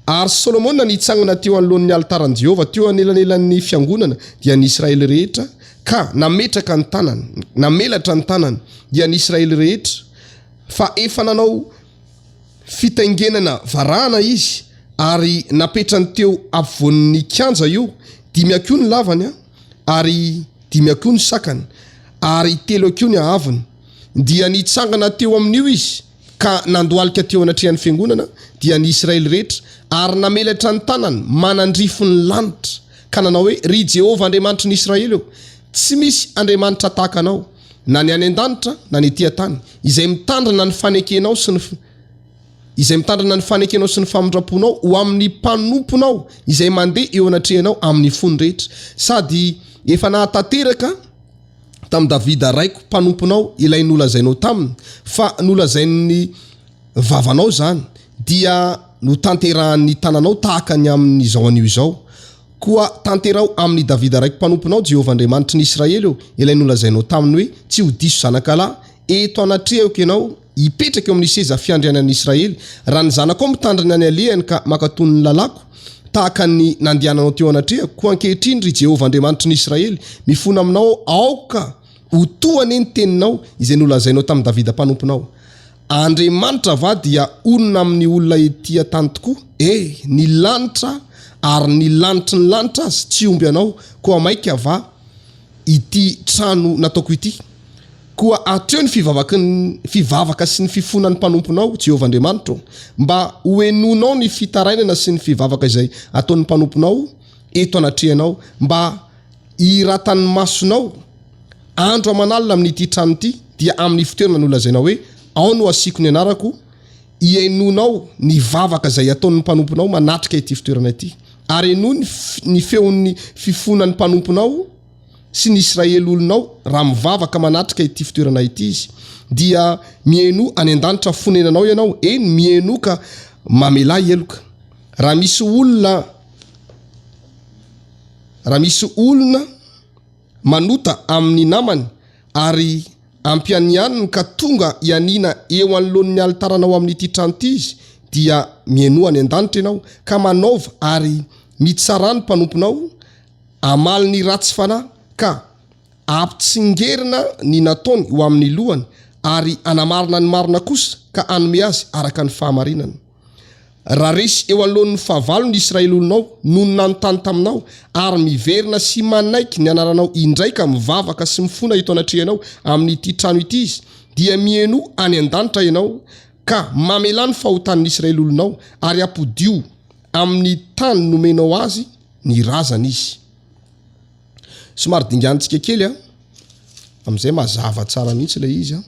Ary Solomona nitsangana teo anoloan'ny alitaran'i Jehovah, teo anelanelan'ny fiangonana, dia ny Israely rehetra, ka nametraka ny tanany, namelatra ny tanany, dia ny Israely rehetra, fa efa nanao Fitaingenana varahana izy ary napetrany teo afovoan'ny kianja io, dimy hakiho ny lavany ary dimy hakiho ny sakany ary telo hakiho ny haavony. Dia nitsangana teo amin'io izy ka nandohalika teo anatrehan'ny fiangonana, dia ny Israely rehetra, ary namelatra ny tanany manandrify ny lanitra, ka nanao hoe, Ry Jehovah Andriamanitry ny Israely ô, tsy misy Andriamanitra tahaka Anao, na ny any an-danitra na ny ety an-tany, izay mitandrina ny fanekenao sy ny izay mitandrina ny fanekenao sy ny famindram-ponao ho amin'ny mpanomponao izay mandeha eo anatrehanao amin'ny fony rehetra, sady efa nahatanteraka tamin'i Davida raiko mpanomponao ilay nolazainao taminy, fa nolazain'ny vavanao izany, dia. notanterahan'ny tananao tahaka ny amin'izao anio izao. Koa tanteraho amin'i Davida raiko mpanomponao, Jehovah Andriamanitry ny Israely ô, ilay nolazainao taminy hoe, Tsy ho diso zanakalahy eto anatrehako ianao, hipetraka eo amin'ny seza fiandrianan'ny Israely, raha ny zanakao mitandrina ny alehany ka mankatò ny lalàko, tahaka ny nandehananao teo anatrehako. Koa ankehitriny, ry Jehovah Andriamanitry ny Israely, mifona aminao aho, aoka ho to anie ny teninao izay nolazainao tamin'i Davida mpanomponao. Andriamanitra va dia honina amin'ny olona ety an-tany tokoa? E, ny lanitra ary ny lanitry ny lanitra aza tsy omby anao, koa mainka va ity trano nataoko ity? Koa hatreo ny fivavaky ny fivavaka sy ny fifonan'ny mpanomponao, Jehovah Andriamanitro, mba hohenoinao ny fitarainana sy ny fivavaka izay ataon'ny mpanomponao eto anatrehanao, mba hihiratan'ny masonao andro aman'alina amin'ity trano ity, dia amin'ny fitoerana nolazainao hoe, Ao no hasiako ny anarako, hihainoanao ny vavaka izay ataon'ny mpanomponao manatrika ity fitoerana ity. Ary henoy ny feon'ny fifonan'ny mpanomponao sy ny Israely olonao raha mivavaka manatrika ity fitoerana ity izy. Dia mihainoa any an-danitra fonenanao ianao, eny, mihainoa ka mamelà heloka. Raha misy olona Raha misy olona manota amin'ny namany ary ampianianiny ka tonga hianiana eo anoloan'ny alitaranao amin'ity trano ity izy, dia mihainoa any an-danitra ianao, ka manaova ary mitsarà ny mpanomponao hamaly ny ratsy fanahy, ka hampitsingerina ny nataony ho amin'ny lohany, ary hanamarina ny marina kosa, ka hanome azy araka ny fahamarinana. Raha resy eo anoloan'ny fahavalo ny Israely olonao nony nanontany taminao, ary miverina sy manaiky ny anaranao indray ka mivavaka sy mifona eto anatrehanao amin'ity trano ity izy, dia mihainoa any an-danitra ianao, ka mamelà ny fahotan'ny Israely olonao, ary ampodio amin'ny tany nomenao azy ny razany izy. Somary dinganintsika kely an, amin'izay mazava tsara mihitsy ilay izy an.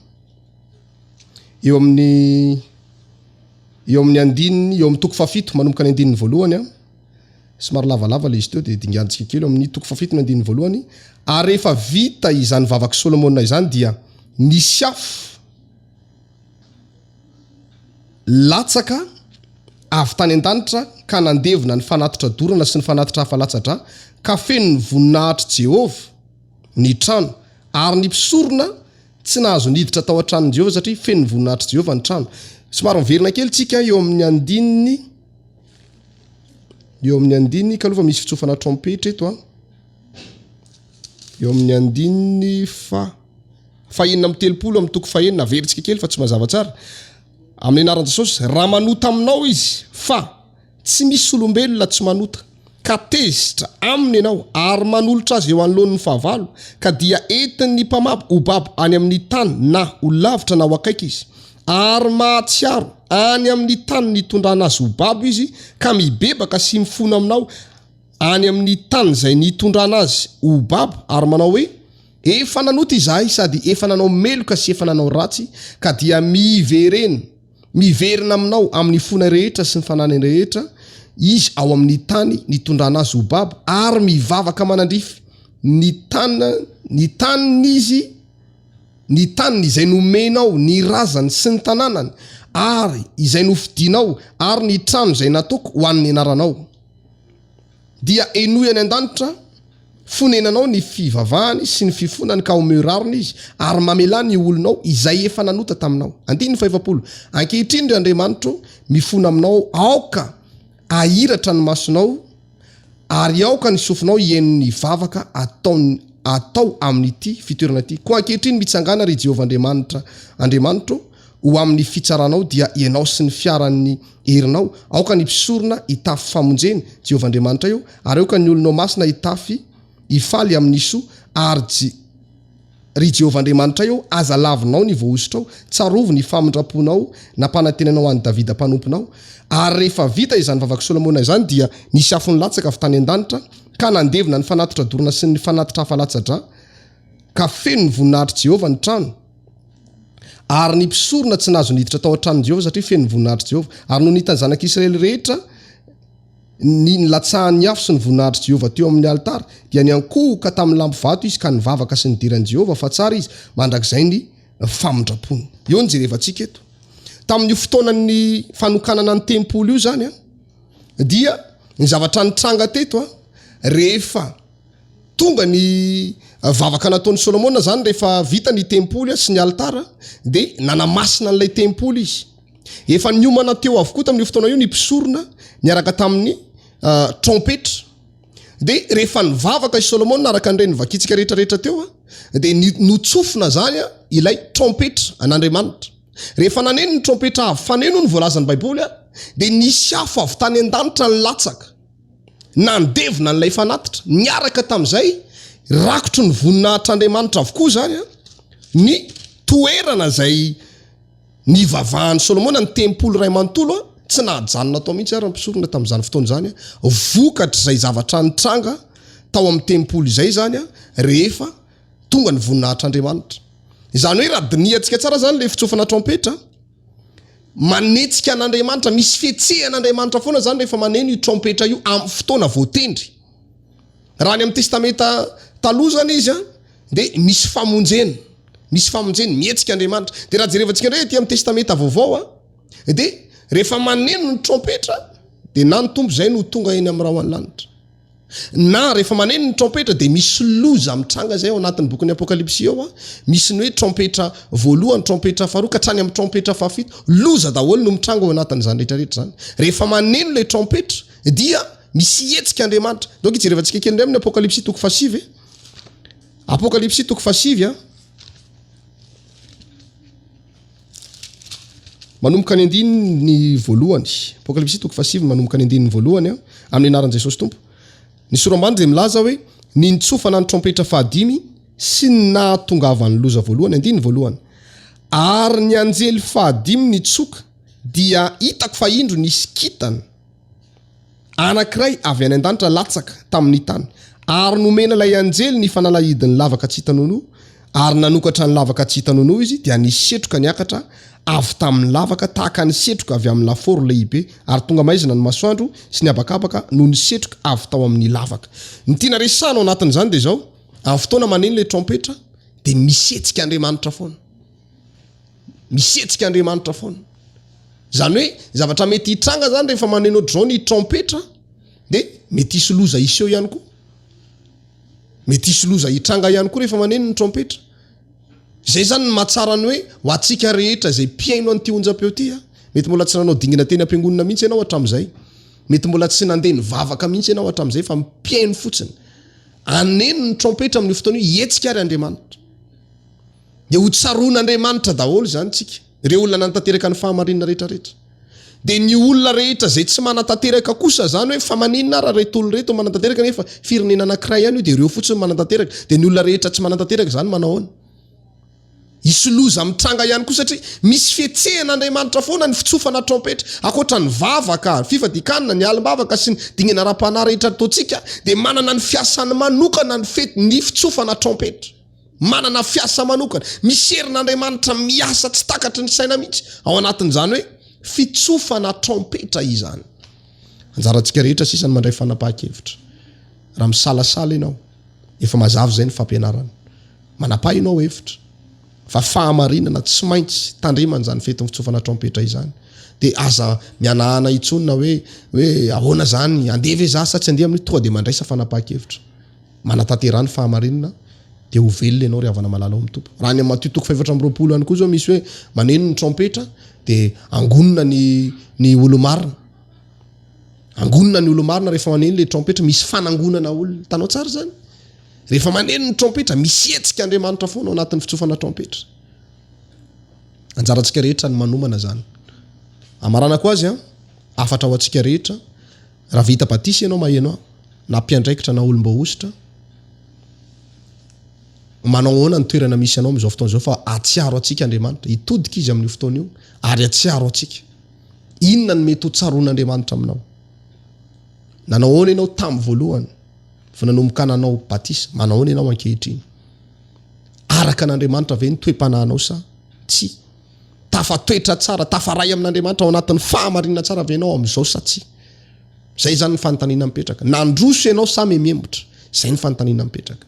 Eo amin'ny eo amin'ny andininy, eo amin'ny toko fahafito, manomboka ny andininy voalohany an, somary lavalava ilay izy teo dia dinganintsika kely eo amin'ny toko fahafito ny andininy voalohany, ary rehefa vita izany vavak'i Solomona izany dia nisy afo latsaka avy tany an-danitra ka nandevona ny fanatitra dorana sy ny fanatitra hafa latsa-drà, ka feno ny voninahitr'i Jehovah ny trano, ary ny mpisorona Tsy nahazo niditra tao an-tranon'i Jehovah satria feno ny voninahitr'i Jehovah ny trano. Somary miverina kely tsika eo amin'ny andininy eo amin'ny andininy kaloha fa misy fitsofana trompetra eto an. Eo amin'ny andininy fa fahenina amby 30 amin'ny toko fahenina averintsika kely fa tsy mazava tsara. Amin'ny anaran'i Jesosy, raha manota aminao izy fa Tsy misy olombelona tsy manota, ka tezitra aminy ianao ary manolotra azy eo anoloan'ny fahavalo, ka dia entin'ny mpamabo ho babo any amin'ny tany na ho lavitra na ho akaiky izy, ary mahatsiaro any amin'ny tany nitondrana azy ho babo izy, ka mibebaka sy mifona aminao any amin'ny tany izay nitondrana azy ho babo, ary manao hoe, Efa nanota izahay sady efa nanao meloka sy efa nanao ratsy, ka dia miverena. Miverina aminao amin'ny fonay rehetra sy ny fananany rehetra izy ao amin'ny tany nitondrana azy ho babo ary mivavaka manandrify ny tany ny taniny izy ny taniny izay nomenao ny razany sy ny tanànany ary izay nofidinao ary ny trano izay nataoko ho an'ny anaranao. Dia henoy any an-danitra fonenanao ny fivavahany sy ny fifonany ka omeo rariny izy, ary mamelà ny olonao izay efa nanota taminao. Andininy fahefapolo. Ankehitriny, ry Andriamanitro, mifona aminao aho, aoka hahiratra ny masonao, ary aoka ny sofinao hihaino ny vavaka ataon atao amin'ity fitoerana ity. Koa ankehitriny mitsangàna, ry Jehovah Andriamanitra, Andriamanitro, ho amin'ny fitsaranao, dia ianao sy ny fiaran'ny herinao. Aoka ny mpisorona hitafy famonjena, Jehovah Andriamanitray ô, ary aoka ny olonao masina hitafy hifaly amin'ny soa, ary J Ry Jehovah Andriamanitray ô, aza lavinao ny voahosotrao, tsarovy ny famindram-ponao nampanantenainao an'i Davida mpanomponao. Ary rehefa vita izany vavak'i Solomona izany, dia nisy afo nilatsaka avy tany an-danitra, ka nandevona ny fanatitra dorana sy ny fanatitra hafa latsa-drà, ka feno ny voninahitr'i Jehovah ny trano. Ary ny mpisorona tsy nahazo niditra tao an-tranon'i Jehovah satria feno ny voninahitr'i Jehovah. Ary nony hitan'ny zanak'Israely rehetra ny nilatsahan'ny afo sy ny voninahitr'i Jehovah teo amin'ny alitara, dia niankohoka tamin'ny lampy vato izy ka nivavaka sy nidera an'i Jehovah fa tsara izy, mandrakizay ny famindrampony. Eo no jerevantsika eto. Tamin'io fotoanan'ny fanokanana ny tempoly io zany a, dia ny zavatra nitranga teto a, rehefa tonga ny vavaka nataon'i Solomona zany rehefa vita ny tempoly sy ny alitara dia nanamasina an'ilay tempoly izy. Efa niomana teo avokoa tamin'io fotoana io ny mpisorona niaraka tamin'ny trompetra. Dia rehefa nivavaka i Solomona araka an'ireny novakintsika rehetrarehetra teo a, dia notsofina zany a ilay trompetra an'Andriamanitra. Rehefa naneno ny trompetra avo faneno hoy ny voalazan'ny Baiboly a, dia nisy afo avy tany an-danitra nilatsaka, nandevona an'ilay fanatitra. Niaraka tamin'izay rakotry ny voninahitr'Andriamanitra avokoa izany a, ny toerana izay nivavahan'i Solomona, ny tempoly iray manontolo a, tsy nahajanona tao mihitsy ary ny mpisorona tamin'izany fotoana izany a, vokatr'izay zavatra nitranga tao amin'ny tempoly izay izany a, rehefa tonga ny voninahitr'Andriamanitra. Izany hoe raha dinihantsika tsara izany ilay fitsofana trompetra, manetsika an'Andriamanitra, misy fihetsehan'Andriamanitra foana izany rehefa maneno io trompetra io amin'ny fotoana voatendry. Raha any amin'ny Testamenta Taloha izany izy a, dia misy famonjena, misy famonjena, mihetsika Andriamanitra. Dia raha jerevantsika indray aty amin'ny Testamenta Vaovao a, dia rehefa maneno ny trompetra, dia na ny Tompo izay no tonga eny amin'ny rahon'ny lanitra. Na rehefa maneno ny trompetra dia misy loza mitranga izay ao anatin'ny bokin'ny Apokalypsy ao, misy ny hoe trompetra voalohany, trompetra faharoa ka hatrany amin'ny trompetra fahafito. Loza daholo no mitranga ao anatin'izany rehetra rehetra izany. Rehefa maneno ilay trompetra dia misy hetsika Andriamanitra. Donc hijerevantsika kely indray amin'ny Apokalypsy toko fahasivy. Apokalypsy toko fahasivy. Manomboka ny andininy voalohany. Apokalypsy toko fahasivy manomboka ny andininy voalohany a, amin'ny anaran'i Jesosy Tompo. Ny sora-ambany dia milaza hoe ny nitsofana ny trompetra fahadimy sy ny nahatongavan'ny loza voalohany, andininy voalohany. Ary ny anjely fahadimy nitsoka dia hitako fa indro nisy kintana. Anankiray avy any an-danitra latsaka tamin'ny tany, ary nomena ilay anjely ny fanalahidin'ny lavaka tsy hita nonoa, ary nanokatra ny lavaka tsy hita nonoa izy, dia nisy setroka niakatra avy tamin'ny lavaka tahaka ny setroka avy amin'ny lafaoro lehibe, ary tonga maizina ny masoandro sy ny habakabaka noho ny setroka avy tao amin'ny lavaka. Ny tiana resahana ao anatin'izany dia izao, amin'ny fotoana maneno ilay trompetra, dia misy hetsika Andriamanitra foana. Misy hetsika Andriamanitra foana. Izany hoe zavatra mety hitranga zany rehefa maneno ohatr'izao ny trompetra dia mety hisy loza hiseho ihany koa. Mety hisy loza hitranga ihany koa rehefa maneno ny trompetra. Izay zany ny mahatsara ny hoe ho antsika rehetra izay mpihaino an'ity onjam-peo ity a, mety mbola tsy nanao dingana teny am-piangonana mihitsy ianao hatramin'izay. Mety mbola tsy nandeha nivavaka mihitsy ianao hatramin'izay fa mpihaino fotsiny. Haneno ny trompetra amin'io fotoana io, hihetsika ary Andriamanitra. Dia ho tsaroan'Andriamanitra daholo izany tsika, ireo olona nanatanteraka ny fahamarinana rehetra rehetra. Dia ny olona rehetra izay tsy manatanteraka kosa izany hoe fa maninona ara ireto olona ireto manatanteraka nefa firenena anankiray ihany io dia ireo fotsiny manatanteraka. Dia ny olona rehetra tsy manatanteraka izany manao ahoana? Hisy loza mitranga ihany koa satria misy fihetsehan'Andriamanitra foana ny fitsofana trompetra. Ankoatra ny vavaka, ny fifadikanana, ny alim-bavaka sy ny dingana ara-panahy rehetra ataontsika dia manana ny fiasany manokana ny fety ny fitsofana trompetra. Manana fiasa manokana. Misy herin'Andriamanitra miasa tsy takatry ny saina mihitsy ao anatin'izany hoe fitsofana trompetra izany. Anjarantsika rehetra sisa ny mandray fanapahan-kevitra. Raha misalasala ianao, efa mazava izay ny fampianarana. Manapaha ianao hevitra fa fahamarinana tsy maintsy tandremana izany fetin'ny fitsofana trompetra izany. Dia aza mihanahana intsony na hoe hoe ahoana izany, handeha ve za sa tsy handeha amin'io, tonga dia mandraisa fanapahan-kevitra. Manatanterà ny fahamarinana dia ho velona ianao ry havana malala ao amin'ny Tompo. Raha any amin'ny Matio toko faha-24 ihany koa izao misy hoe maneno ny trompetra dia angonina ny ny olo-marina. Angonina ny olo-marina rehefa maneno ilay trompetra, misy fanangonana olona. Hitanao tsara izany? Rehefa maneno ny trompetra, misy hetsika Andriamanitra foana ao anatin'ny fitsofana trompetra. Anjarantsika rehetra ny manomana izany. Amaranako azy an, hafatra ho antsika rehetra, raha vita batisa ianao maheno ahy, na mpiandraikitra na olom-boahosotra, manao ahoana ny toerana misy anao amin'izao fotoana izao fa hahatsiaro antsika Andriamanitra, hitodika Izy amin'io fotoana io ary hahatsiaro antsika. Inona no mety ho tsaroan'Andriamanitra aminao? Nanao ahoana ianao tamin'ny voalohany vao nanomboka nanao batisa? Manao ahoana ianao ankehitriny? Araka an'Andriamanitra ve ny toe-panahinao sa tsia? Tafatoetra tsara, tafaray amin'Andriamanitra ao anatin'ny fahamarinana tsara ve ianao amin'izao sa tsia? Zay izany ny fanontaniana mipetraka. Nandroso ianao sa memembotra? Zay ny fanontaniana mipetraka.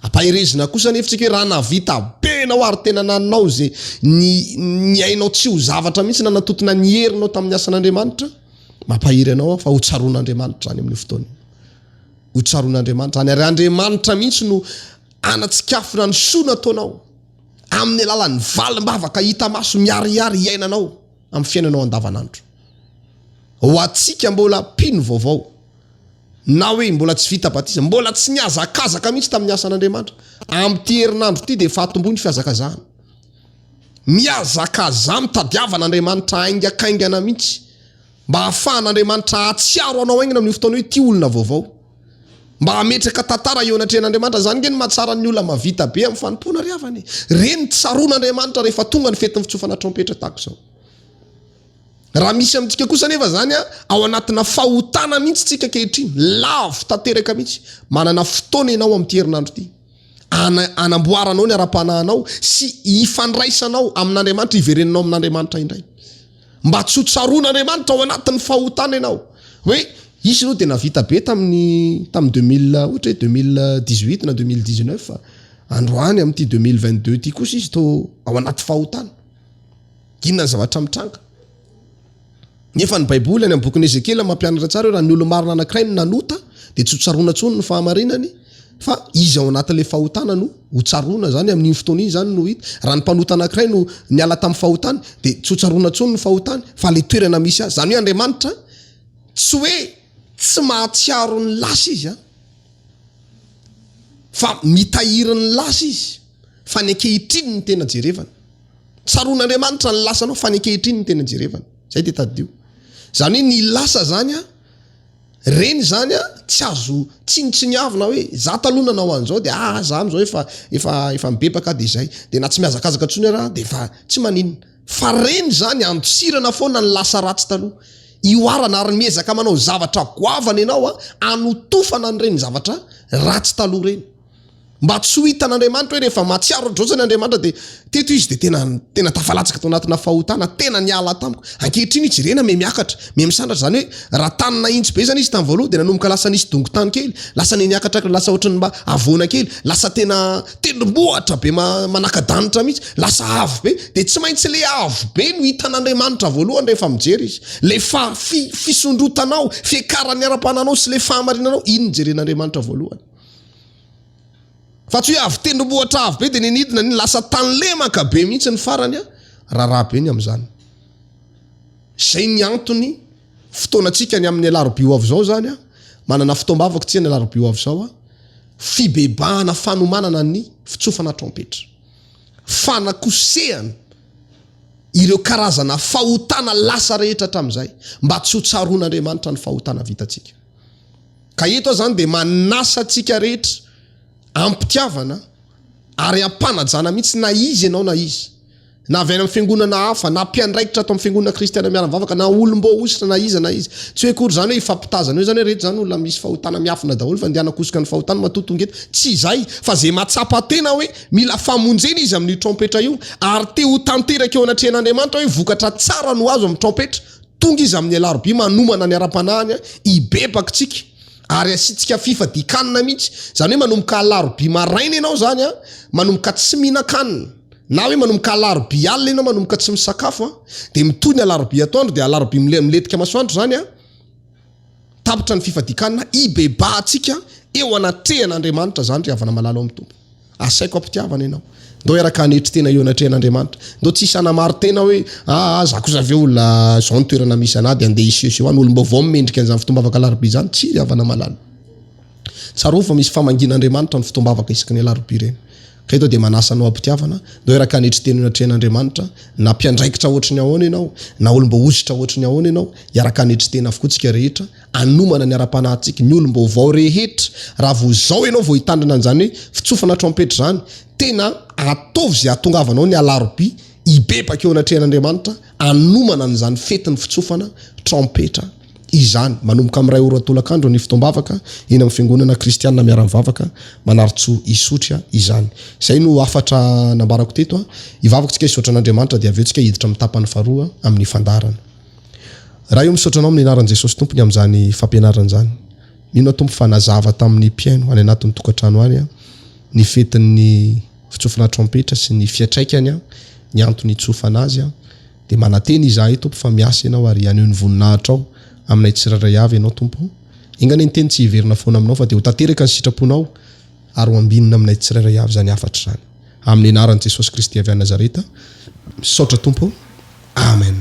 Ampaherezina kosa anefa tsika hoe raha nahavita be ianao. ianao ary tena nanao izay ny ny ainao tsy ho zavatra mihitsy nanatotona ny herinao tamin'ny asan'Andriamanitra, mampahery anao aho fa ho tsaroan'Andriamanitra izany amin'io fotoana io. Ho tsaroan'Andriamanitra izany ary Andriamanitra mihitsy no hanatsikafona ny soa nataonao amin'ny alalan'ny valim-bavaka hita maso miharihary iainanao amin'ny fiainanao andavanandro. Ho antsika mbola mpino vaovao na hoe mbola tsy vita batisa, mbola tsy nihazakazaka mihitsy tamin'ny asan'Andriamanitra, amin'ity herinandro ity dia efa atombohy ny fihazakazahana. Mihazakazaha mitadiava an'Andriamanitra haingakaingana mihitsy mba hahafahan'Andriamanitra hahatsiaro anao haingana amin'io fotoana io ity olona vaovao. Mba hametraka tantara eo anatrehan'Andriamanitra. Izany nge no mahatsara ny olona mahavita be amin'ny fanompoana ry havana e. Reny tsaroan'Andriamanitra rehefa tonga ny fetin'ny fitsofana trompetra tahaka izao. Raha misy amintsika kosa anefa izany ao anatina fahotana mihitsy tsika ankehitriny, lavo tanteraka mihitsy, manana fotoana ianao amin'ity herinandro ity anamboaranao ny ara-panahinao sy hifandraisanao amin'Andriamanitra, hiverenanao amin'Andriamanitra indray. Mba tsy ho tsaroan'Andriamanitra ao anatin'ny fahotana ianao. Hoe izy aloha dia nahavita be tamin'ny tamin'ny 2000 ohatra hoe 2018 na 2019 fa androany amin'ity 2022 ity kosa izy toa ao anaty fahotana. Inona ny zavatra mitranga? Nefa ny Baiboly any amin'ny bokin'i Ezekiela mampianatra tsara hoe raha ny olo-marina anankiray no nanota dia tsy ho tsaroana intsony ny fahamarinany fa izy ao anatin'ilay fahotana no ho tsaroana izany amin'iny fotoana iny izany no hita. Raha ny mpanota anankiray no niala tamin'ny fahotany dia tsy ho tsaroana intsony ny fahotany fa ilay toerana misy azy. Izany hoe Andriamanitra tsy hoe tsy mahatsiaro ny lasa izy an, fa mitahiry ny lasa izy fa ny ankehitriny no tena jerevana. Tsaroan'Andriamanitra ny lasanao fa ny ankehitriny no tena jerevana. Zay dia tadidio. Zany hoe ny lasa zany an, reny zany an, tsy azo tsinontsiniavina hoe za taloha nanao an'izao dia aa za am'zao efa efa efa mibebaka aho dia zay. Dia na tsy mihazakazaka intsony ary aho dia efa tsy maninona. Fa reny zany andosirana foana ny lasa ratsy taloha. Ihoarana ary miezaka manao zavatra goavana ianao an, hanotofana an'ireny zavatra ratsy taloha ireny. Mba tsy ho hitan'Andriamanitra hoe rehefa mahatsiaro ohatr'izao zany Andriamanitra dia teto izy dia tena tena tafalatsaka tao anatina fahotana, tena niala tamiko. Ankehitriny izy jerena miha miakatra, miha misandratra izany hoe raha tany nahintsy be zany izy tamin'ny voalohany dia nanomboka lasa nisy dongon-tany kely, lasa niha niakatra lasa ohatran'ny mba havoana kely, lasa tena tendrombohitra be manaka-danitra mihitsy, lasa avo be, dia tsy maintsy le avo be no hitan'Andriamanitra voalohany rehefa mijery izy. Le fa fisondrotanao, fiakaran'ny ara-pananao sy le fahamarinanao, iny no jeren'Andriamanitra voalohany. Fa tsy hoe avy tendrombohitra avo be dia nenidina ny lasa tany lemaka be mihitsy ny farany a, raharaha be ny amin'izany. Izay ny antony fotoanantsika ny amin'ny alarobia ho avy izao izany a, manana fotoam-bavaka tsika ny alarobia ho avy izao a, fibebahana fanomanana ny fitsofana trompetra. Fanakosehana ireo karazana fahotana lasa rehetra hatramin'izay mba tsy ho tsaroan'Andriamanitra ny fahotana vitantsika. Ka eto aho izany dia manasa antsika rehetra am-pitiavana ary am-panajana mihitsy na iza ianao na iza, na avy any amin'ny fiangonana hafa, na mpiandraikitra ato amin'ny fiangonana kristiana miara-mivavaka, na olom-boahosotra na iza na iza. Tsy hoe akory izany hoe hifampitazana eo izany hoe reto izany olona misy fahotana miafina daholo fa andeha hanakosoka ny fahotany matoa tonga eto. Tsy izay fa izay mahatsapa tena hoe mila famonjena izy amin'io trompetra io ary te ho tanteraka eo anatrehan'Andriamanitra hoe vokatra tsara no azo amin'ny trompetra. Tonga izy amin'ny alarobia manomana ny ara-panahiny hibebaka tsika ary asiantsika fifadian-kanina mihitsy. Izany hoe manomboka alarobia maraina ianao izany an, manomboka tsy mihinan-kanina, na hoe manomboka alarobia alina ianao manomboka tsy misakafo an, dia mitohy ny alarobia atoandro dia alarobia milentika masoandro izany an, tapitra ny fifadian-kanina, hibebahantsika eo anatrehan'Andriamanitra izany ry havana malala ao amin'ny Tompo. Asaiko am-pitiavana ianao. Ndao hiaraka hanetry tena eo anatrehan'Andriamanitra. Ndao tsy hisy hanamari-tena hoe, aa, za kosa ve olona izao ny toerana misy anah dia andeha hisehoseho any. Olom-baovao no mendrika an'izany fotoam-bavaka alarobia izany. Tsia ry havana malala. Tsarovy fa misy famangian'Andriamanitra ny fotoam-bavaka isaky ny alarobia ireny. Ka eto dia manasa anao am-pitiavana, ndao hiaraka hanetry tena eo anatrehan'Andriamanitra, na mpiandraikitra ohatry ny ahoana ianao, na olom-boahosotra ohatry ny ahoana ianao, hiaraka hanetry tena avokoa tsika rehetra, hanomana ny ara-panahintsika, ny olom-baovao rehetra, raha vao izao ianao vao hitandrina an'izany hoe fitsofana trompetra izany, tena ataovy izay hahatongavanao ny alarobia hibebaka eo anatrehan'Andriamanitra, hanomana an'izany fetin'ny fitsofana trompetra izany. Manomboka amin'ny iray ora tolakandro ny fotoam-bavaka eny amin'ny fiangonana kristiana miara-mivavaka Manarintsoa Isotry izany. Izay no hafatra nambarako teto. Hivavaka isika hisaotra an'Andriamanitra dia avy eo tsika hiditra amin'ny tapany faharoa amin'ny fandaharana. Ray o misaotra anao amin'ny anaran'i Jesosy Tompo ny amin'izany fampianarana izany. Mino aho Tompo fa nazava tamin'ny mpihaino any anatin'ny tokantrano any ny fetin'ny. fitsofana trompetra sy ny fiantraikany, ny antony hitsofana azy. Dia manantena izahay Tompo fa miasa Ianao ary haneho ny voninahitrao aminay tsirairay avy Ianao Tompo. Enga anie ny teny tsy hiverina foana aminao fa dia ho tanteraka ny sitraponao ary ho ambinina aminay tsirairay avy izany hafatra izany. Amin'ny anaran'i Jesosy Kristy avy any Nazareta. Misaotra Tompo. Amen.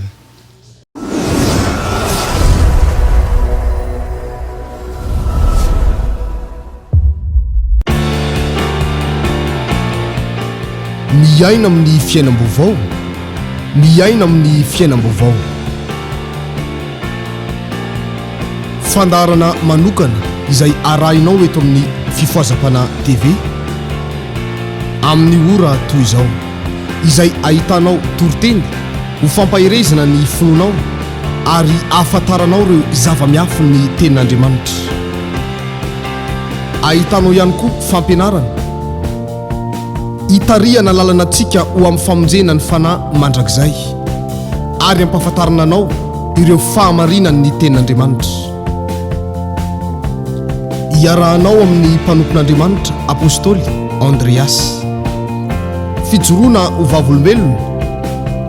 Miaina amin'ny fiainam-baovao, miaina amin'ny fiainam-baovao. Fandaharana manokana izay arahinao eto amin'ny Fifohazam-panahy TV amin'ny ora toy izao, izay ahitanao toriteny ho fampaherezana ny finoanao ary ahafantaranao ireo zava-miafin'ny Tenin'Andriamanitra. Ahitanao ihany koa fampianarana hitarihana lalana antsika ho amin'ny famonjena ny fanahy mandrakizay ary hampahafantarana anao ireo fahamarinan'ny Tenin'Andriamanitra. Iarahanao amin'ny mpanompon'Andriamanitra Apostoly Andreas. Fijoroana ho vavolombelona,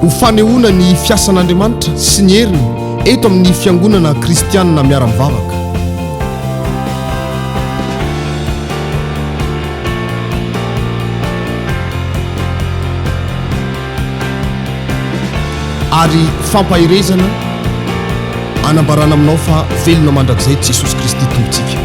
ho fanehoana ny fiasan'Andriamanitra sy ny heriny eto amin'ny Fiangonana Kristianina Miara-mivavaka. Ary fampaherezana anambarana aminao fa velona mandrakizay Jesosy Kristy Tompontsika.